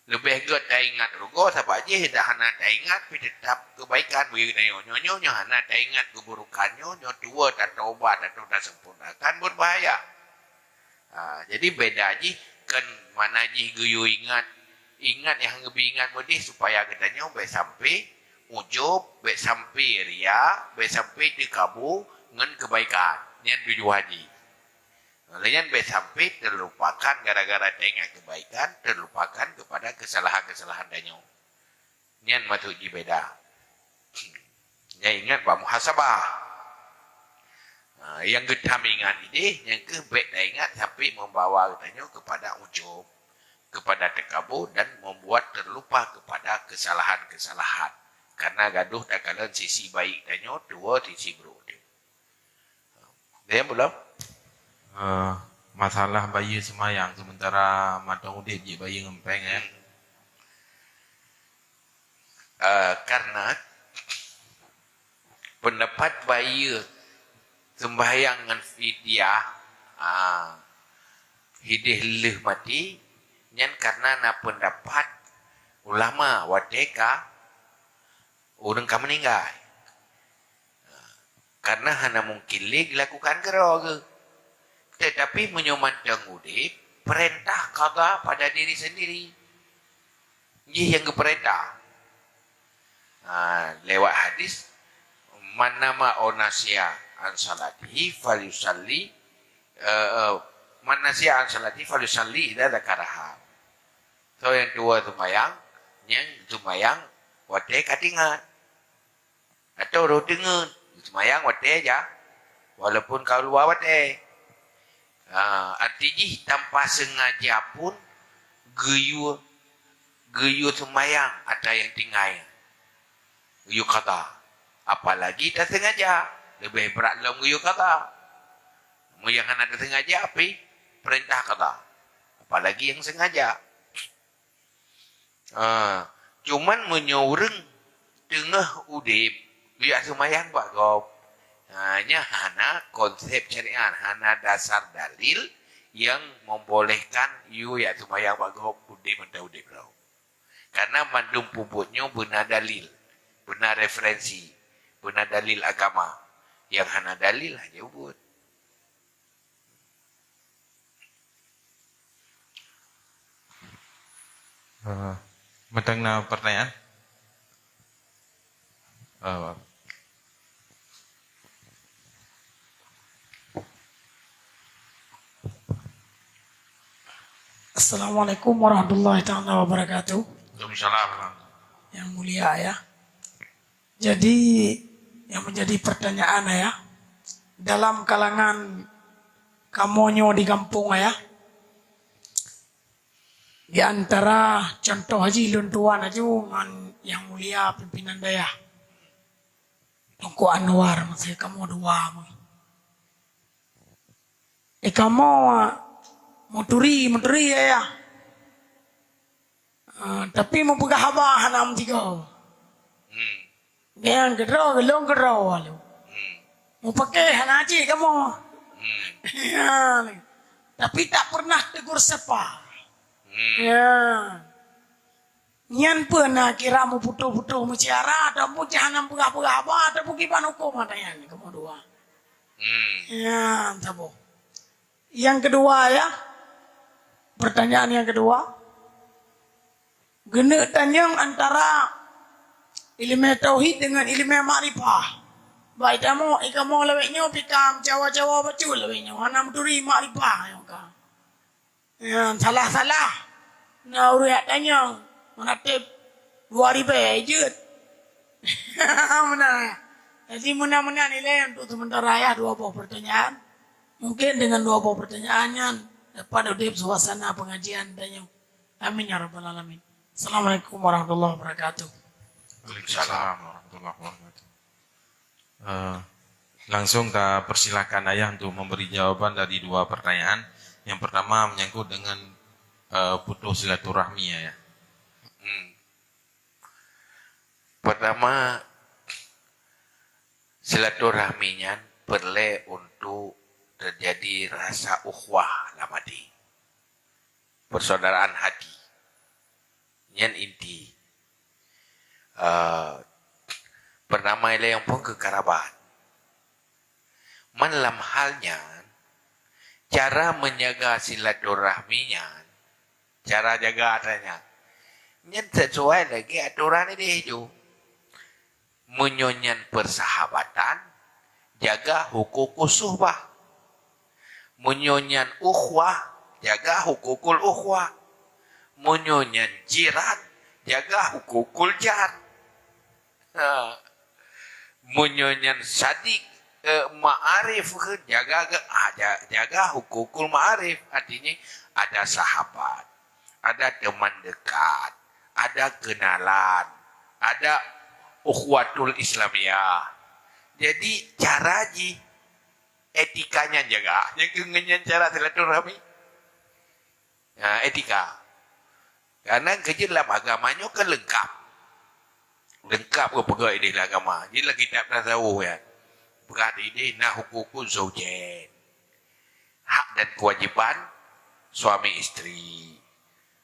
Leubeh gét taingat rugoe, sabab jih dah hana taingat, tapi teutap keubaikan bagi geutanyoe. Nyoe, nyoe, nyoe hana taingat keuburukan nyoe, nyoe tuwoe tatobat atau tasempurnakan, berbahaya. Ha, jadi beda jih, kon makna jih geuyue ingat, ingat nyang geubi ingat meudeh supaya geutanyoe bék sampai ujub, bék sampai ria, bék sampai teukabu ngon keubaikan. Nyan tujuan jih. Lé nyan bék sampai terlupakan gara-gara taingat keubaikan, terlupakan kepada keusalahan-keusalahan tanyoe. Nyan maksud jih beda. Nyan ingat bak muhasabah. Ha, nyang geutam ingat idéh, nyang keuh bék taingat sampai membawa geutanyoe kepada ujub, kepada teukabu dan membuat terlupa kepada keusalahan-keusalahan. Karena gadôh takalon sisi baik tanyoe, tuwoe sisi brok teuh. Deh, belum? Eh, masalah bayeue seumayang, sementara mantong udeb jeuet bayeue ngon péng, ya. Hmm. Eh, karena pendapat bayeue seumbahyang ngon fidyah, ah, hidéh lheueh maté, nyan karena na pendapat ulama watée ka ureuëng ka meuninggai. Karena hana mungkin lé geulakukan keudroe geuh. Tetapi meunyoe mantong udeb, peurintah qadha pada diri sendiri. Jih nyang geupeurintah. Ha, lewat hadis, "Man nama au nasiya an salatihi falyusalli," eh, eh, "Man nasiya an salatihi falyusalli idza dzakaraha." Soe nyang tuwoe seumayang, nyang seumayang watée ka teuingat. Atau roh teungeut, seumayang watée ja, walaupun ka luwa watée. Ha, arti jih tanpa sengaja pun geuyue, geuyue seumayang atra nyang tinggai. Geuyue qadha. Apalagi tasengaja, leubeh brat lom geuyue qadha. Meunyo hana tasengaja pih, peurintah qadha. Apalagi nyang sengaja. Ha, cuman meunyoe ureuëng teungoh udeb, geuyue seumayang bak gob, ha, nyan hana konsep syariat, hana dasar dalil nyang membolehkan yue jak seumayang bak gob udeb mantong udeb lom. Karena mandum peubuet nyoe beuna dalil, beuna referensi, beuna dalil agama. Nyang hana dalil hana jeuet. Eh, mantong na pertanyaan? Eh, Assalamualaikum warahmatullahi taala wabarakatuh. Waalaikumsalam. Yang mulia, ya. Jadi, yang menjadi pertanyaan, ya, dalam kalangan kamoe nyoe di gampông, ya, di antara contoh haji lôn tuan aju ngon yang mulia pimpinan dayah, Teungku Anwar, maksud kamoe dua. Eh, kamoe meuturi, meuturi, ya, ya. Ah, tapi meupeugah haba hana meusigoe. Hmm. Nyang keudroe, lôn keudroe lalu. Hmm. Mupakè hana cit kamoe. Hmm. Ya, ni. Tapi tak pernah tegur sapa. Hmm. Ya. Nyan peue na kira muputôh-putôh meusyara, ataupun jahanam peugah-peugah haba, ataupun kiban huköm ata nyan, kamoe dua. Hmm. Ya, saboh. Yang kedua, ya. Pertanyaan yang kedua. Geuneuk tanyong antara ileumèe tauhid deungon ileumèe makrifah. Baik tamu, ikamoe lawét nyoe pih ka meucawa-cawa bacut lawét nyoe. Hana meuturi makrifah nyoe ka. Ya, salah-salah. Na ureueng jak tanyong, meuratéb dua ribèe jeuet. Meunan. Jadi, meunan-meunan ilèe untuk sementara ya, dua boh pertanyaan. Mungkin dengan dua boh pertanyaan nyan dapat udép suasana pengajian tanyoe. Amin ya rabbal alamin. Assalamualaikum warahmatullahi wabarakatuh. Waalaikumsalam warahmatullahi wabarakatuh. Eh, langsung ta persilakan Ayah untuk memberi jawaban dari dua pertanyaan. Yang pertama menyangkut dengan, eh, putus silaturahmi, Ayah. Hmm. Pertama, silaturahmi nyan peureulèe untuk terjadi rasa ukhuwah lam até. Persaudaraan hati. Nyan inti. Eh, pertama ilèe nyang phôn keu karabat. Man lam hal nyan, cara menjaga silaturahmi nyan, cara jaga atra nyan, nyan sesuai lagèe atoran idéh ju. Meunyoe nyan persahabatan, jaga hukukus suhbah. Meunyoe nyan ukhuwah, jaga hukukul ukhuwah. Meunyoe nyan jiran, jaga hukukul jar. Ha. Meunyoe nyan sadiq, eh, ma'arif, jaga, ah, ja-, jaga hukukul ma'arif. Artinya, ada sahabat, ada teman dekat, ada kenalan, ada ukhuwatul Islamiyah. Jadi, cara jih, etika nyan jaga. Nyang keu nyan cara silaturahmi. Ha, etika. Karena keujeuet lam agama nyoe kan leungkap. Leungkap geupeugah idéh lam agama. Jadi lam kitab tasawuf ya. Peugah idéh na hukukuz zaujain. Hak dan kewajiban suami isteri.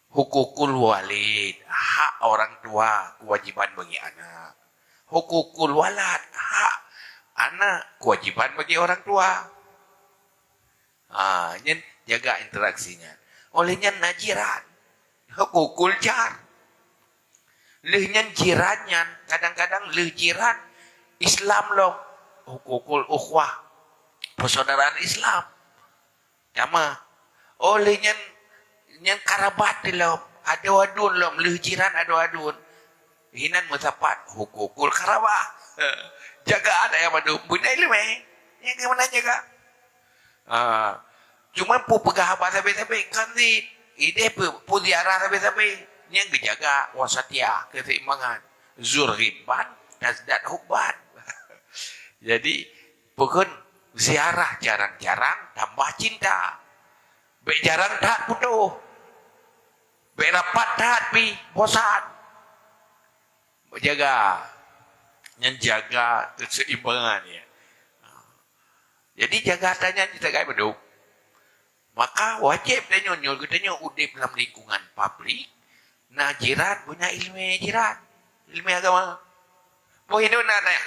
Hukukul walid, hak orang tua, kewajiban bagi anak. Hukukul walad, hak anak, kewajiban bagi orang tua. Ha, nyan jaga interaksi nyan. Oleh nyan na jiran. Hukukul jar. Lheueh nyan jiran nyan, kadang-kadang lheueh jiran Islam lom. Hukukul ukhuwah. Persaudaraan Islam. Sama. Oleh nyan, nyan karabat lom. Adoe aduen lom. Lheueh jiran adoe aduen. Hinan meusapat hukukul karabah. Jaga adat nyang mandum. Beuna ileumèe. Nyang keu meunan jaga. Ah, cuma peue peugah haba sabe-sabe kan cit. Idéh peue, peue ziarah sabe-sabe. Nyang geujaga wasatiyah, keseimbangan. Zur ghibban tazdad hubban. Jadi, peue kheun ziarah jarang-jarang tambah cinta. Bèk jarang that putôh. Bèk rapat that pih bosan. Jaga. Nyan jaga keseimbangan, ya. Jadi, jaga atra nyan jitagai beudôh. Maka, wajéb tanyoe nyoe geutanyoe udép lam lingkungan publik, Na jiran, punya ilmu jiran. Ilmu agama. Boh hidup na tanya.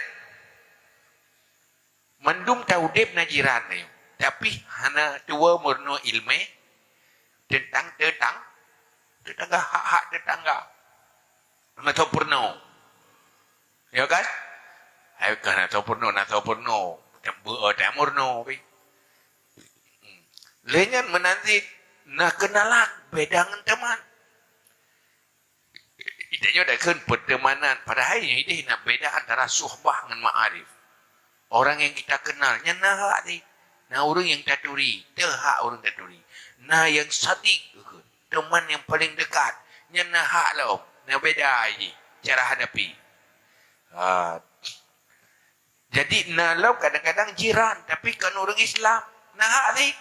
Mandum ta udeb na jiran nyoe. Tapi hana tuwo meurunoe ilmu tentang tetang-, tetangga, hak-hak tetangga. Hana tuwo peurunoe. Ya kan? Hai, kan na tuwo peurunoe, na tuwo peurunoe. Tem-, beu-, oh, tem meurunoe pi. Lé nyan meunan cit na keunalan beda ngon teman. Idéh nyoe dakheun pertemanan, padahai idéh na beda antara suhbah ngon ma'arif. Orang yang kita kenal, nyan na hak cit. Na ureuëng nyang taturi, teuhak ureuëng taturi. Na yang sadiq, teman yang paling dekat, nyan na hak lom, na beda jih cara hadapi. Ha. Jadi na lom kadang-kadang jiran, tapi kon ureuëng Islam, na hak cit.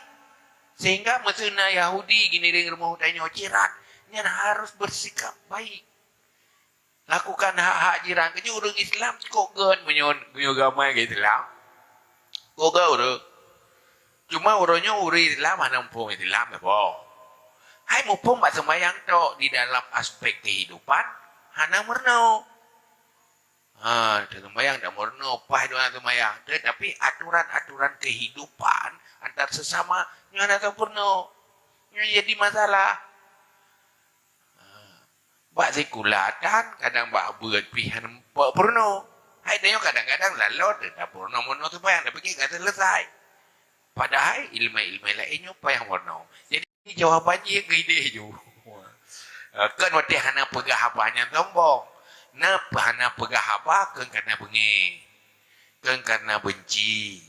Sehingga meuseu na Yahudi gini ring rumoh tanyoe jiran, nyan harus bersikap baik. Lakukan hak-hak jiran. Keujeuet ureuëng Islam kok gét meunyoe, meunyoe agama Islam. Kok gét ureuëng. Cuma uroe nyoe ureuëng Islam hana muphom Islam, ya boh. Hai muphom bak sembahyang tok di dalam aspek kehidupan hana meurunoe. Ha, sembahyang dak meurunoe, paih doa sembahyang. Tetapi aturan-aturan kehidupan antar sesama nyoe hana meurunoe. Nyoe jadi masalah. Ha. Bak sikula tan, kadang bak beuet pih hana peurunoe. Hai tanyoe kadang-kadang lalot dah peurunoe-peurunoe sembahyang, tapi ka selesai. Padahai ilmu-ilmu laén nyoe payah meurunoe. Jadi jawaban jih keu idéh ju. Kon watée hana peugah haba nyan sombong. Na hana peugah haba kon karena beungéh. Kon karena benci.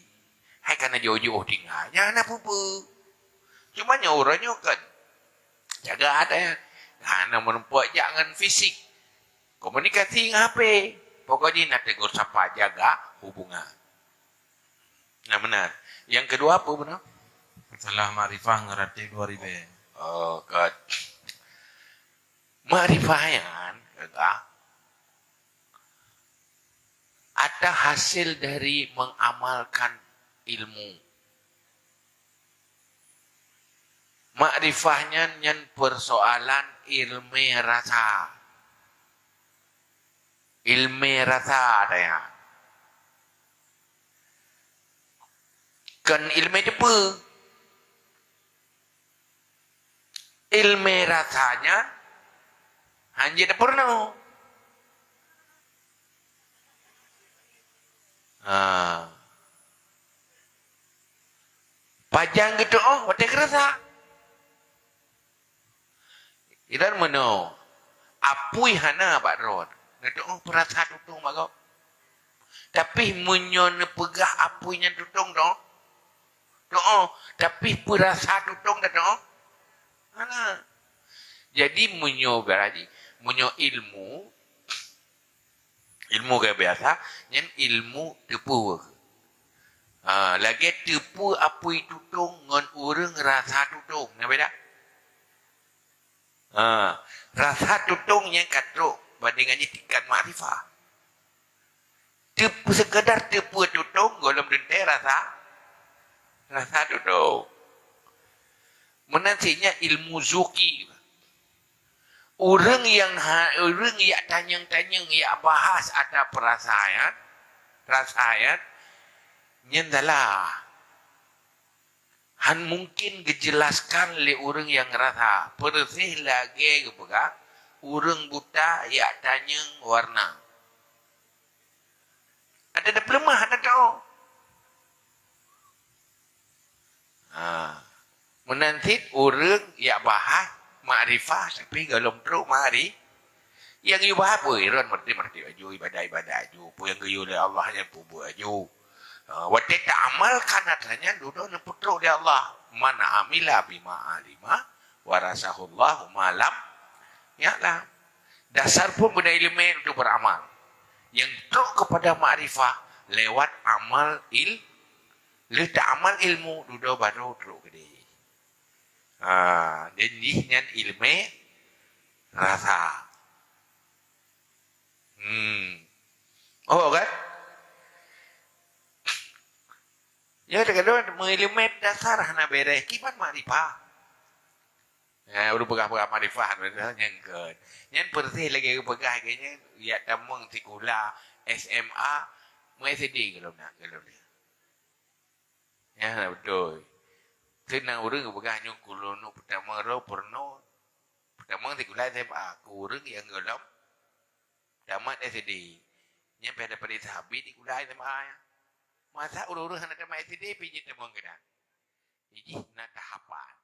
Hai karena jiôh-jiôh tinggai. Nyan hana peue-peue. Cuma nyoe uroe nyoe kon. Jaga até. Hana meureumpok jak ngon fisik. Komunikasi ngon H P. Pokok jih na tegur sapa, jaga hubungan. Nah, meunan. Yang kedua apa beuna? Masalah makrifah ngon ratéb dua ribée. Oh, God. Makrifah nyan, kata, ata hasil dari mengamalkan ilmu. Makrifah nyan, nyan persoalan ilmu rasa. Ilmu rasa tanya. Kon ilmu teupeu. Ilmu rasa nyan hana jeuet peurunoe. Ha. Pajan geutuoh watée geurasa. Iran meunoe, apui hana bak droe. Neutuoh peurasa tutong bak gob. Tapi meunyoe neupeugah apui nyan tutong doh, tuoh, tapi peurasa tutong dak tuoh? Hana. Jadi meunyoe berarti, meunyoe ilmu, ilmu ka biasa, nyan ilmu teupeu. Ha, lagée teupeu apui tutong ngon ureuëng rasa tutong. Na beda? Ha, rasa tutong nyan ka trok bandingan jih tingkat makrifah. Teupeu, sekadar teupeu tutong, gohlom teuntée rasa, rasa tutong. Meunan cit nyan ilmu zuki. Ureuëng nyang ha-, ureuëng yak tanyong-tanyong, yak bahas ata peurasaan, perasaan, nyan salah. Han mungkin geujelaskan lé ureuëng nyang rasa, peureuséh lagée geupeugah ureuëng buta yak tanyong warna. Ada dah peuleumah, ada tahu. Ha. Meunan cit ureuëng yak bahas makrifah, tapi gohlom trok makri-, nyang geuyue bahas peue, iron meureuti-meureuti aju, ibadat-ibadat aju, peue nyang geuyue lé Allah nyan peubuet aju. Ha, watée taamalkan atra nyan, dudoe neupeutrok lé Allah, "Man amila bima alima, warasahullahu ma lam ya'lam." Dasar pun beuna ileumé untuk beramal. Nyang trok kepada makrifah lewat amal il-, lheueh taamal ilmu, dudoe barô trok keudeh. Ha, dan jih nyan ileumé rasa. Hmm. Oh, kan? Ya, kadang-kadang meuileumé dasar hana béreh, kiban makrifah. Ha, ureuëng peugah-peugah makrifah nyang ke. Nyan persis lagée peugah ke nyan, ya tamong sikula S M A, mu S D kalau nak, kalau dia. Ya, betul. Kena ureuëng peugah nyang kulunu pertama roh pernah. Pertama sikula S M A, ku ureuëng yang golom tamat S D. Nyan pih ada pada sahabat sikula S M A ya. Masa ureuëng-ureuëng hana tamat S D, pih jeuet tamong keunan. Jadi na tahapan.